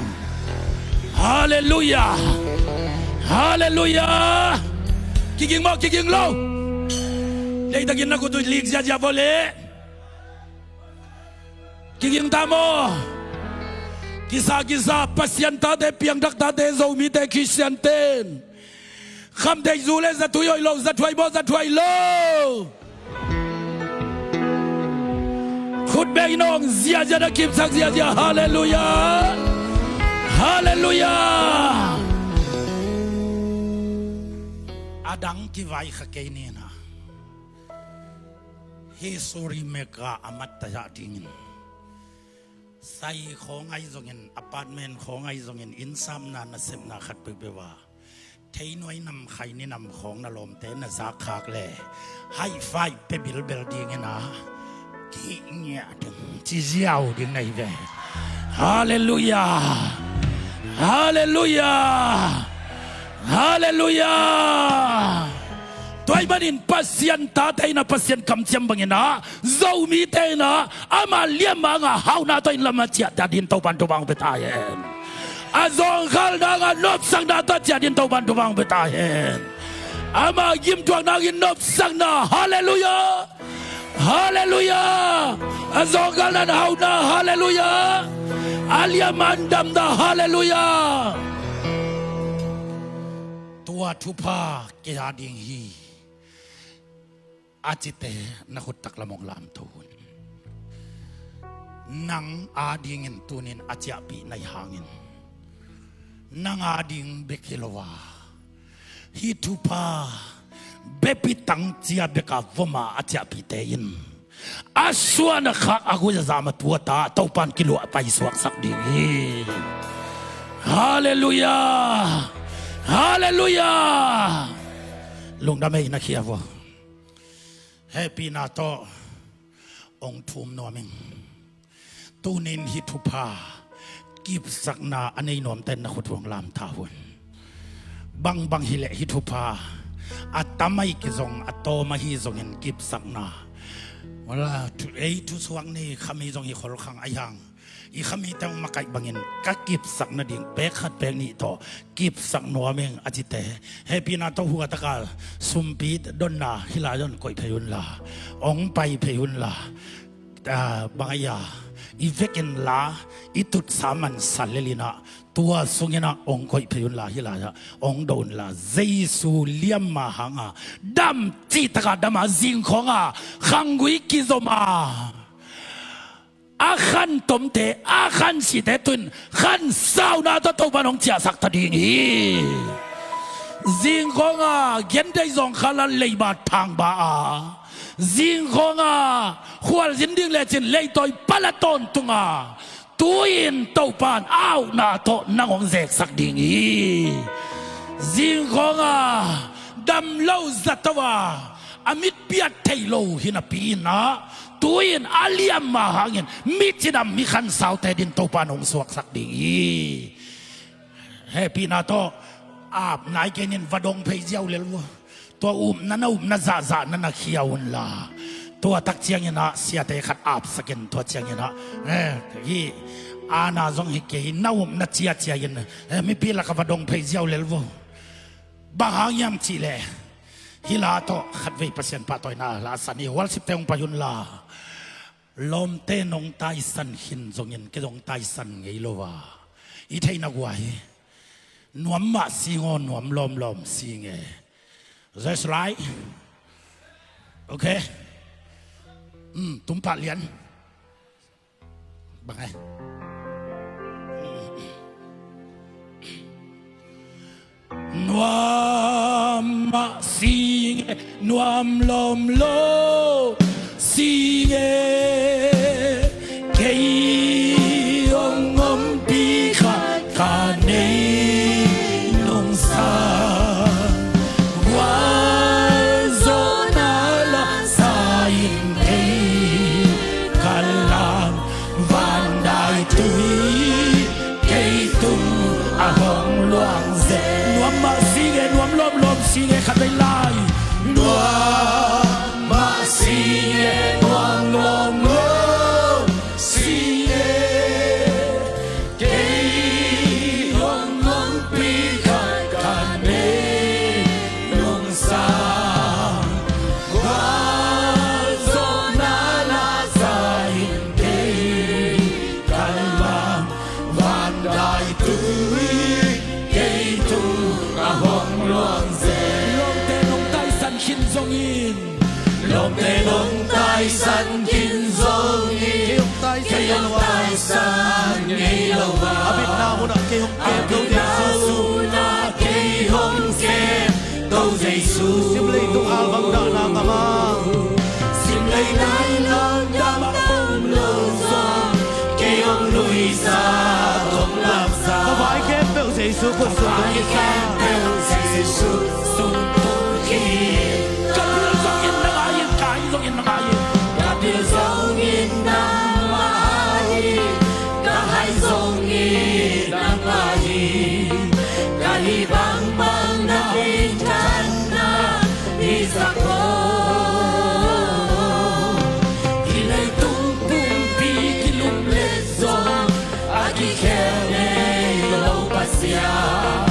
Halleluia. Halleluia. Kiging maw, kiging lo? Deihtakin na khut uh lik ziahziah vua leh. Kiging ta maw? Kisa, kisa. Pasian tate, piangthak tate, Zomite, Khristiante in khamtheih zu le zatui hoih lo, zathuai maw, zathuai lo? Khut bengin hong ziahziah, na kipsak ziahziah. Halleluia. Halleluia. A dang kivai kha kei ni na. History maker a mat ta zah dingin, sai khawng ahi zongin, apartment khawng ahi zongin, innsapna nasepna khat peuhpeuh a, theinuai nam, khaini nam khawng na lawmte na zakkhak leh, high five pia bilbel dingin a, kih ngiah ding, ci ziau ding na hi ve. Halleluia. Halleluia. Halleluia. Tua ahih manin Pasian tate in a, Pasian kamciam bangin a, Zomite in a, ama liamma hangah hauhna tawh inn lam a ciah ta dingin Topan thupha hong pia ta hen. A zawngkhalna hangah nopsakna tawh ciah dingin Topan thupha hong pia ta hen. Ama gimthuakna hangin nopsakna. Halleluia. Halleluia. A zawngkhalna in hauhna. Halleluia. A liamma in damna. Halleluia. Tua thupha kei a ding hi, a cite na khut taklam hong lamto un. Nang a dingin tunin a ciahpih na hih hangin, nang a ding bek hi lo a, hih thupha bepi tang cia bek a vom a a ciahpihte in a suan a khak a gui a zam a tuat a, Topan kiluah paisuaksak ding hi. Halleluia. Halleluia. Lungdam ei, na khia vua. Hehpihna tawh hong thum nuam ing. Tunin hih thupha kipsakna a nei nuamte na khut uh hong lam ta un. Bangbang hileh hih thupha a tam ahi kizong, a tawm ahi zongin kipsakna. Wala, thu-, ei thusuak nei kham hi zong hi kholkhang ahi hang, i khamite hong makaih bangin ka kipsak nading pek khat pek nih tawh kipsak nuam ing a cite, hehpihna tawh huataka sumpi donna hih lai-ah hong koih phei unla, hong pai phei unla, ah, bang a hia, i vekin la i tutsa mansa lel in ah, tua sungin ah hong koih phei unla, hih lai-ah hong do unla, Jesu liamma hanga dam cihtakah dam a, zingkhawnga khanggui kizom a, a khantomte, a khansite tuin khansauna tawh Topan hong ciahsak ta ding hi. Zingkhawnga genthei zawngkhal a leiba thangba a, zingkhawnga khualzin ding lecin leitawi pal a tawntunga, tu-in Topan a auhna tawh nang hong zeksak ding hi. Zingkhawng a dam lo zato a, a mit piat thei lo hi napi in ah, tu-in a liam mah hangin mi cidam, mi khansaute adingin Topa in hong suaksak ding hi. Hehpihna tawh ap nai kei nin, va dong phei ziau lel vua. Tua upna, na upna zahzah na na khia un la, tua tak ciangin ah siate khat apsak in, tua ciangin ah, eh, hih Ana zong hi kei, na upna ciacia in, eh, mipi lakah va dong phei ziau lel vua. Bang hang hiam cih leh, hih la tawh khatvei Pasian pahtawina la san hi. Worship-te hong pai un la. Lawmte nong taisan khin zongin kei zong taisan ngei lo a, i theihna guai hi. Nuam mah sing aw, nuam lawmlawm sing e. Just like. Okay. Hmm, tum pah lian. Bang e. Nuam mah sing e, nuam lawmlawm sing e. Kei hong ompih khat ka nei nungsa, gualzawhna lasa in kei ka lam, vandaitui kei tung a hong luang zen. Nuam mah sing e, nuam lawmlawm sing e, khatvei lai. Nuam mah sing e, nuam lawmlawm sing e. Kei hong ompih khat ka nei nungsa, gualzawhna lasa in kei ka lam, vandaitui kei tung a hong luang zen. Lawmte nong taisan khin zongin, lawmte nong taisan khin zongin, kei hong taisan ngei lo a, a bitna hunah kei hong kem to Jesu. Sim leitung al bang dahna ngam a, sim leitung al bang dahna ngam a, kei hong nuihsak, hong lapsak. Ka vai khempeuh Jesu khut sung hong kisa, Jesu sung hong kisa. Ka pil zongin nang a hi, ka hai zongin nang a hi. Ka pil zongin nangmah a hi, ka hai zongin nangmah a hi. Ka hih bangbang na minthanna hisak aw. Hih leitung pumpi kilumlet zong a kikhel ngei lo Pasian,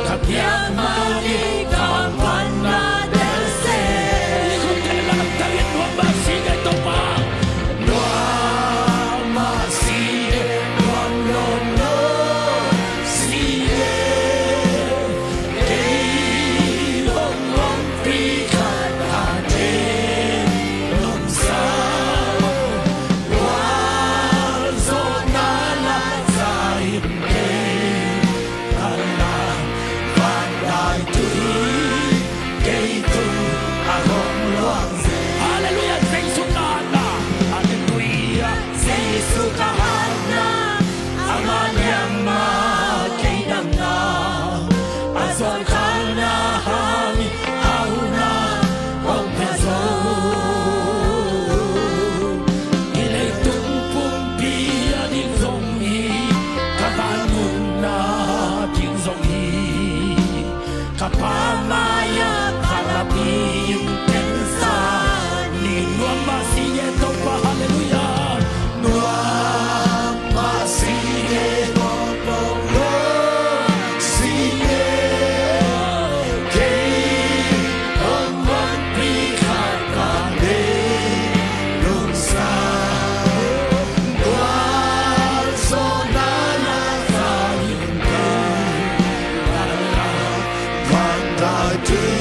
ka biak mah hi, ka panna tel seh. Nuam mah sing e, nuam mah sing e, Topa. Nuam mah sing e, nuam lawmlawm sing e. Kei hong ompih khat ka nei nungsa, gualzawhna lasa in kei ka lam, vandaitui kei tung a hong luang zen. Halleluiah, Jesu ka hatna. Halleluiah, Jesu ka hatna. Ama liang mah kei damna, a zawhkhalna hangin hauhna hong pia zo. Hih leitung pumpi a ding zong hi, ka van nunna ding zong hi. Ka Pa mai-ah phalna pi in tensa ni. Nuam mah sing e, Topa, halleluiah. Nuam mah sing e, nuam lawmlawm sing e. Kei hong ompih khat ka nei nungsa, gualzawhna lasa in kei ka lam, vandaitui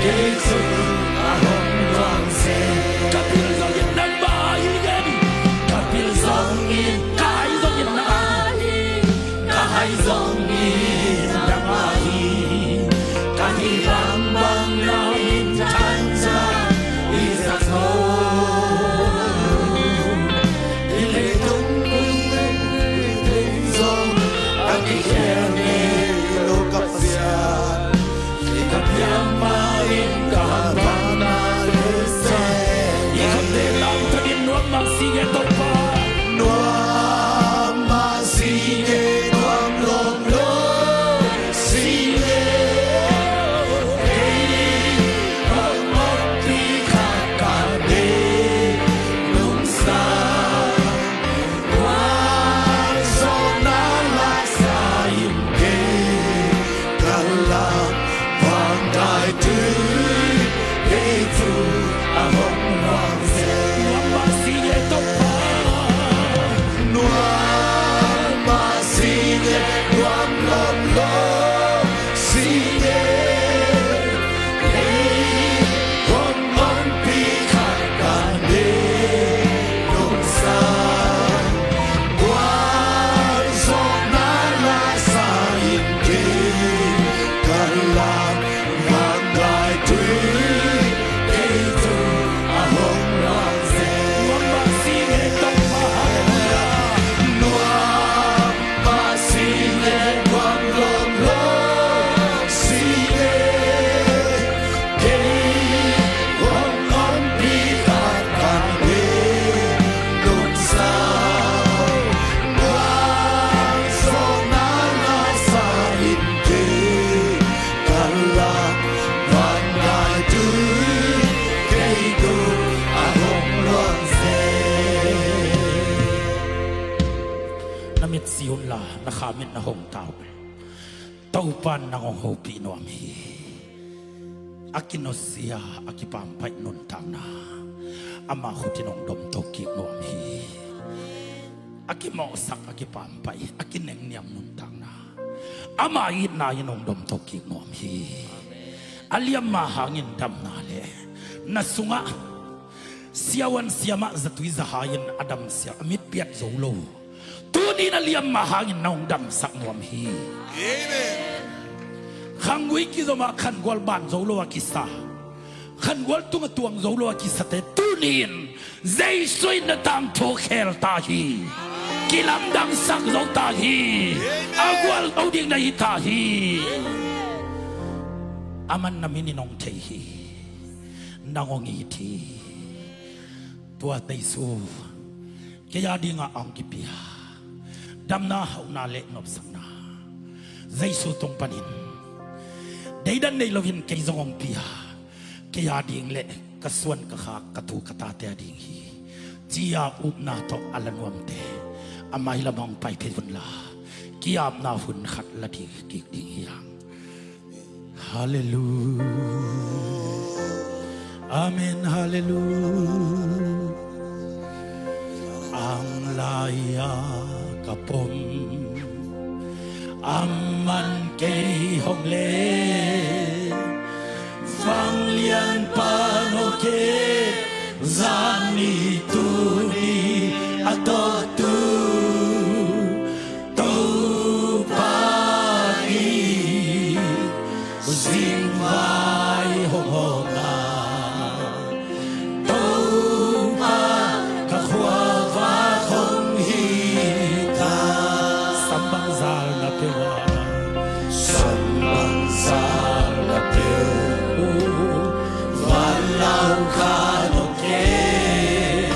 kei tung a hong luang zen. Ka pil zongin nangmah hi, ka pil zongin, ka hai zongin nangmah hi, ka hai zongin nangmah hi. Ka hih bangbang na minthanna hisak aw. Hih leitung pumpi zong a kikhel ngei lo ka Pasian. Si unla, na kha mit na hong tau. Topa in nang hong hopih nuam hi. A kinusia, a kipampaih nuntakna, ama khut in hong domto kik nuam hi. A kimawhsak, a kipampaih, a kinengniam nuntakna, ama itna in hong domto kik nuam hi. A liamma hangin damna le na sungah siavuan siamah zatui zahai in a damsiam, a mit piat zo lo, tuni in a liamma hangin na hong damsak nuam hi. Amen. Khanggui kizom a khangual ban zo lo a kisa, khangual tung a tuang zo lo a kisate tuni in Jesu in na tangthu khel ta hi. Kilamdangsak zo ta hi. Amen. A gualzo ding na hi ta hi. Aman na min in hong thei hi. Nang hong it hi. Tua Jesu kei a dingah a hong kipia damna, hauhna le nopsakna, Jesu tung panin deidan nei loin kei zong hong pia, kei a ding le ka suan ka khak, ka tu ka tate a ding hi, ci-a upna tawh a la nuamte a mailam hong pai phei unla, ki-apna hun khat la ding kik ding hi hang. Halleluia. Amen. Halleluia. Ang lai-a ka pom, aman kei hong leh, vanglianpa'n hong kep, zani tuni a tawptu Topa in zingvai hong hawm a, Topa ka khuavak hong hi ta. Sambangzal na peuh a, sambangzal na peuh uh, vanlau kha nong kep,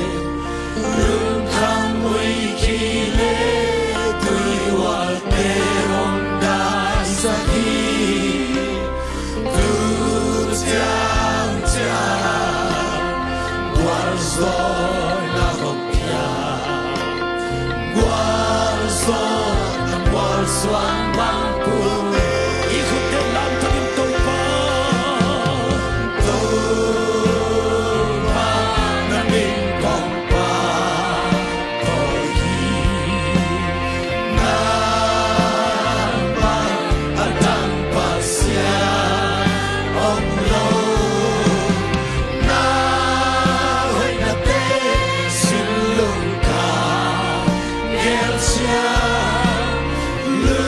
lungkham muikhi le tuihualte hong daisak hi. Tu ciangciang gualzawhna hong pia, gualzawhna gualsuang bang pun i khutte lamtakin Topa, Topa na min kong pha kawm hi. Nangmah a dang Pasian om lo, na hoihnate sin lungkham gel ciang, lu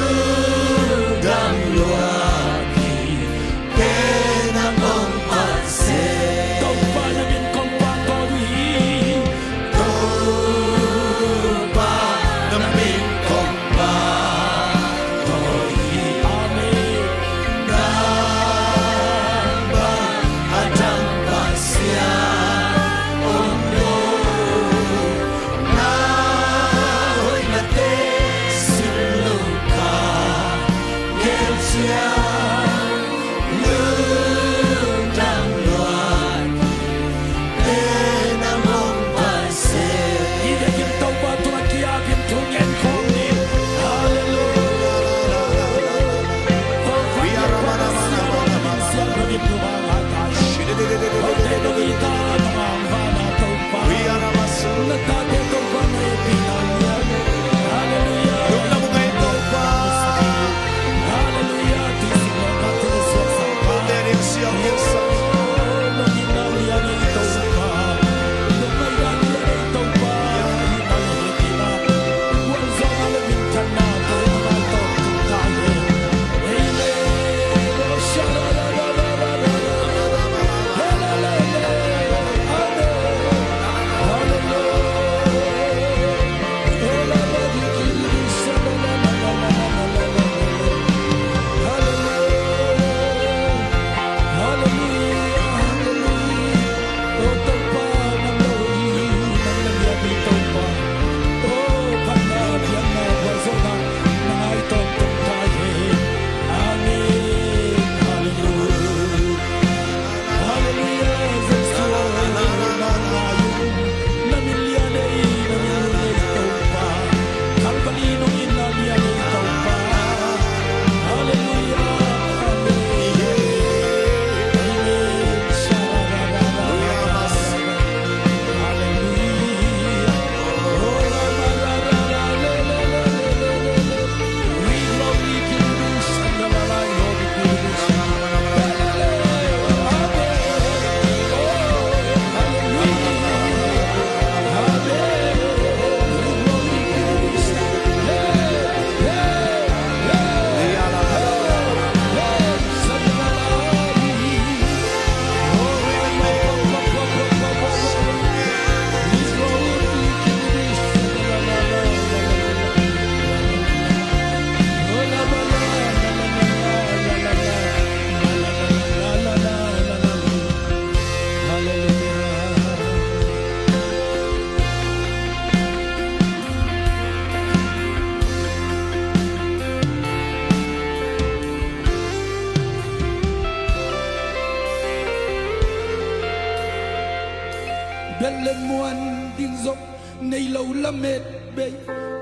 Lemuan ding zong nei lo lamet bei,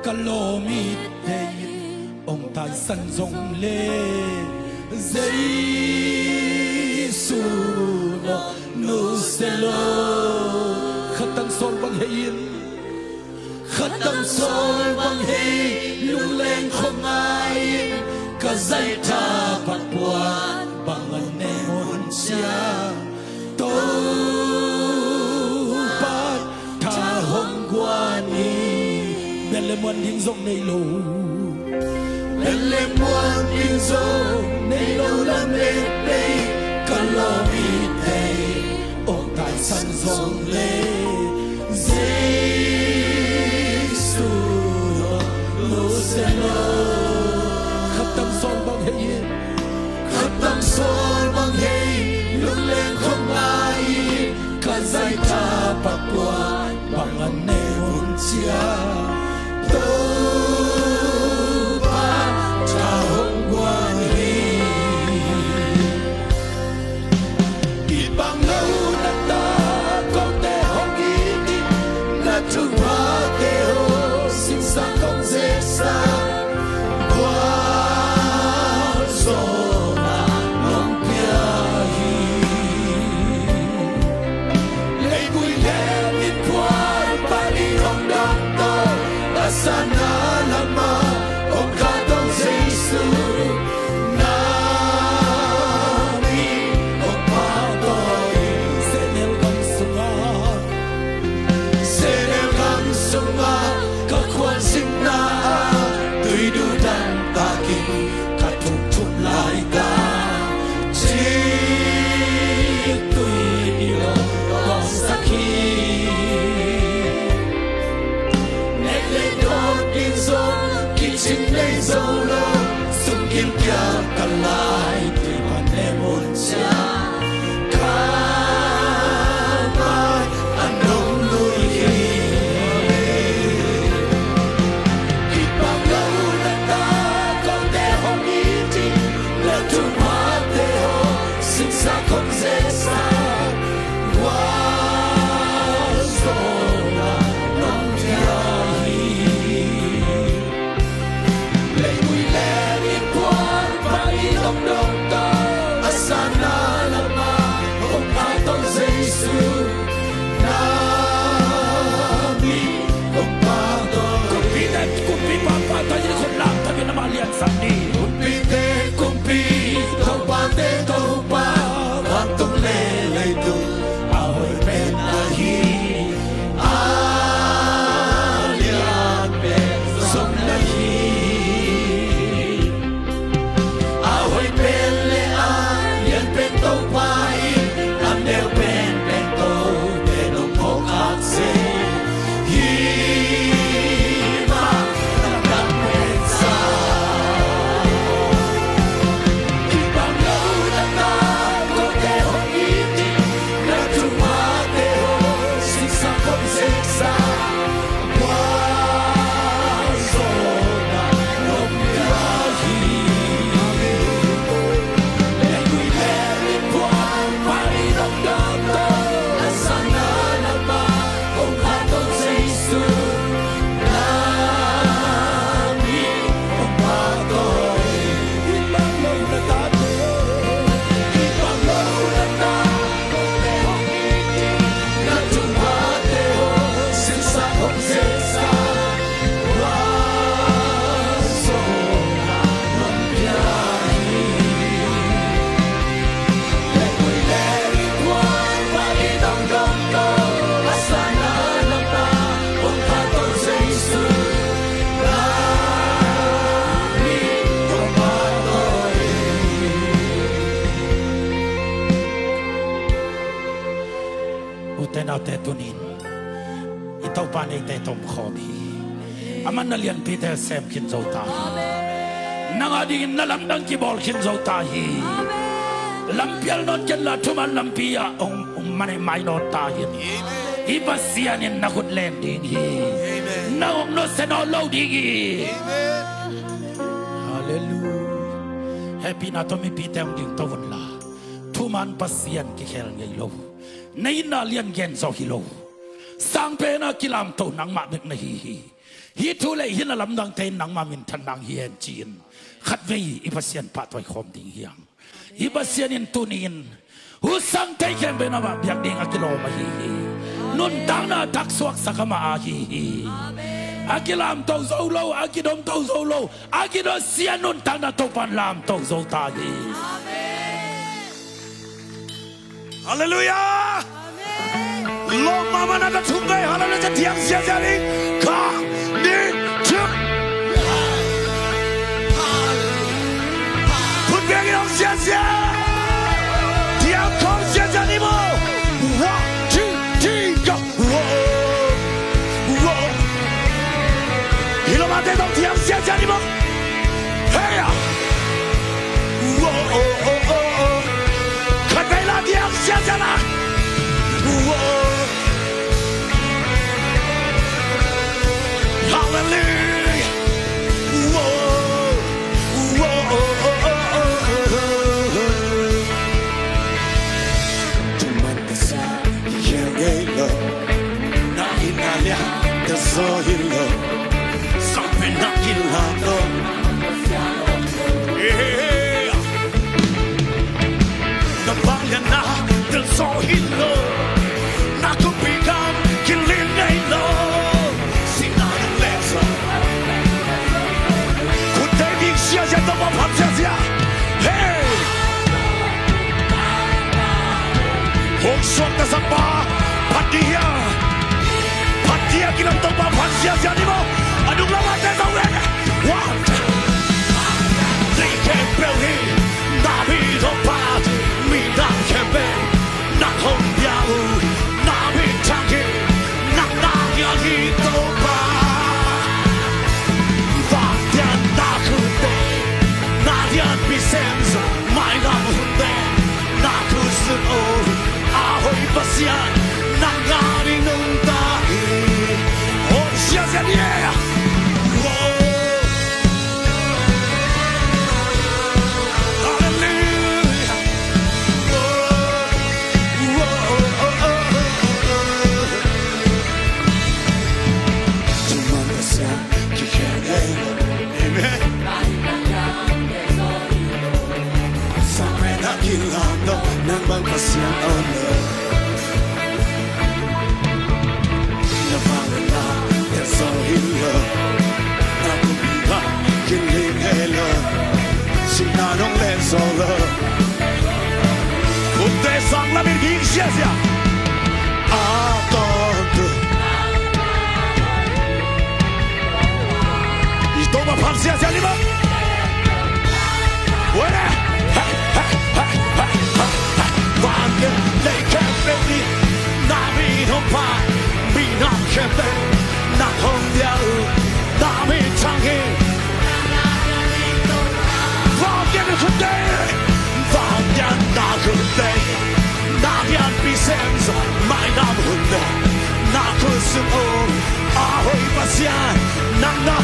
ka lawm it thei, hong taisan zong le Jesu no, no se lo. Khatang sawl bang hei in, khatang sawl bang hei, lungleng khuangai in, ka zaitha phat puan bang a ne mun cia. Topa tha hong guan hi. Bel le muan ding zong nei lo, bel le muan ding zong nei lo lamet bei, ka lawm it thei, hong taisan zong le Jesu no se lo. Khatang sawl bang hei in, khatang sawl bang hei, lungleng khuangai in, ka zaitha phat puan bang a ne mun cia. Topa tha hong guan hi. It bang lo na ta, kote hong it in, na thuphate hong singsak hong zeksak, gualzawhna nong pia hi. Leivui le mipuan pali hong dong to, a sana lama hong kha to Jesu. Na mi hong pha to hi. Senel gam sunga, senel gam sunga, ka khuan simna a tui dudan takin ka thuk thuk lai ka, cik tui lo gawngsak hi. Nek le dot in zong kicing nei zo lo, sum kim kial ka lai tui pan le mun cia. Kha mai a nong lui hi. It bang lo na ta, kote hong it in, na thuphate hong singsak hong zeksak, gualzawhna nong pia hi. Leivui le mipuan pali hong dong to, a sana lama hong pha to Jesu. Na mi hong pha to. Kumpi dan, kumpi papa ta in khut lam ta in ama lian san ni. Kumpite kumpi, topate topa, vantung le leitung a hoih pen na hi. A lian pen zong na hi. A hoih pen le a lian pen Topa in, a neu pen pen Topa in hong phawk khak se hi. Mah na dak pen sa. Kibang lo na ta, kote hong it in, na thuphate hong singsak hong zeksak, gualzawhna nong pia hi. Leivui le mipuan pali hong dong to, a sana lama hong kha to Jesu. Na mi hong pha to hi. Kibang lo na tate, kibang lo na ta, Ute naute, tunin i Topa in eite tomkhawm hi. Aman na lianpite sem khin zo ta hi. Amen. Nang a dingin na lamdang kibawl khin zo ta hi. Amen. Lampial nawn kenla thuman lampi ah hong, hong manei mai nawn ta hi. Amen. Hih Pasian in na khut len ding hi. Amen. Na hong nusia nawn lo ding hi. Amen. Halleluiah. Hehpihna tawh mipite hong dingto unla. Thuman Pasian kikhel ngei lo. Na itna lian gen zaw hi lo. Sangpen a kilamto nangmah bek na hi hi. Hih thu leh hih na lamdangte in nangmah minthan nang hi hen ci-in khatvei i Pasian pahtawi khawm ding hi hang. Hih Pasian in tuni-in husangte khempeuh in amah biak ding a kilawm ahi hi. Nuntakna thaksuaksak amah ahi hi. A kilamto zo lo, a kidomto zo lo, a kinusia nuntakna Topa'n lamto zo ta hi. Halleluiah. Lawm mahmah na ka thum vei halleluiah ciat thiang siasia ding. Khat, nih, thum. Thum biak in hong siasia. Thiang khawng siasia ni maw. One, two, three, go. Whoa, whoa. Hi lo mate tawh thiang siasia ni maw. Hey, ah. Whoa, oh, oh, oh, oh. Khatvei la thiang siasia la. Whoa. Hallelujah. Whoa. Whoa, oh, oh, oh, oh, oh. Thuman Pasian hi kei ngei lo. Na in na lian tel zaw hi lo. Sangpen na kilamto. Yeah. Na vangliatna tel zaw hi lo. Na kumpi gam kilim ngei lo. Sihna nong len zaw. Khutte vik siasia, Topa phat siasia. Hey! Hong suakta Topa phat ding hi a. Phat ding a kilam Topa phat siasia ni maw. A nung lamah te zong len. One. Lei khempeuh hi na min hong phat, minam khempeuh nang hong piak uh, na min thang hi, nang na hiang hi Topa. Vangliatna khutte, na lianpi sem zaw, mailam hunte, na khutsung aw hi. A hoih Pasian, nang a ding nungta hi. Hong siasia ni e. Whoa. Hallelujah. Whoa. Whoa. Thuman Pasian hi kei ngei lo. Amen. Sangpen a kilamto nang bang Pasian om lo. Na vangliatna tel zaw hi lo. Na kumpi gam kilim ngei lo. Sihna nong len zaw lo. Khutte sang lamin vik siasia. A tawntung. I Topa phat siasia ni maw. Wene. Hey, hey, hey, hey, hey, hey. Vanglian lei khempeuh hi na min hong phat, minam khempeuh nang hong piak uh, na min thang hi. Vanglian khutte, vangliatna khutte, na lianpi sem zaw, mailam hunte, na khutsung aw hi. A hoih Pasian, nang na,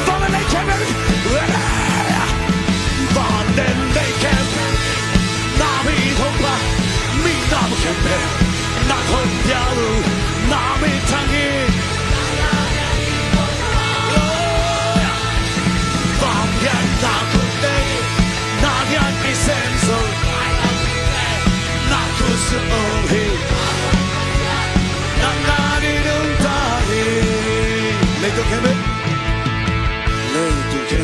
vanglian lei khempeuh, vanglian lei khempeuh, na min hong phat, minam khempeuh nang hong piak uh, na min thang hi. Vangliatna khutte, na lianpi sem zaw, na khutsung aw hi. Nang na ding nungta hi. Leitung khempeuh, leitung khempeuh.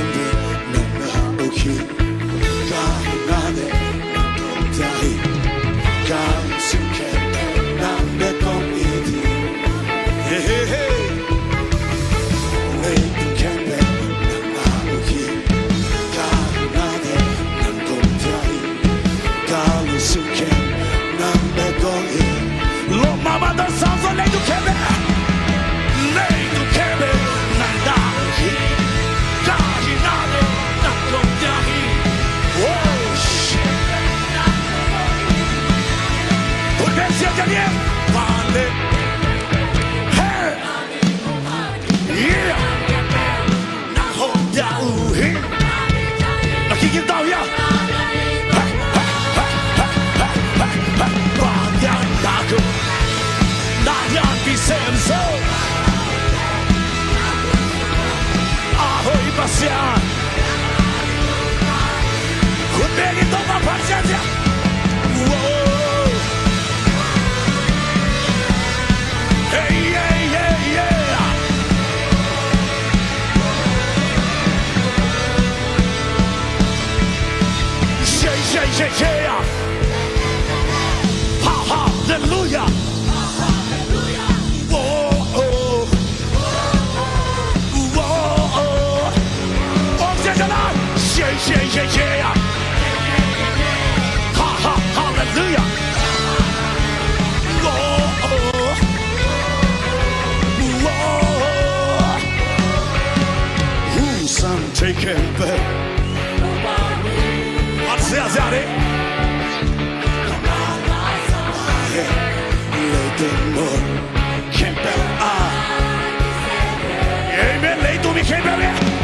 Yeah, yeah. Ha, hallelujah. Whoa, oh. Whoa, oh. Oh, yeah, yeah, yeah. Yeah, yeah, yeah, yeah. Ha, ha, hallelujah. Whoa, oh. Whoa, oh. Who's I'm taking back? At se, at se, at se. Leitung mun khempeuh ah. Amen. Leitung mi khempeuh ah.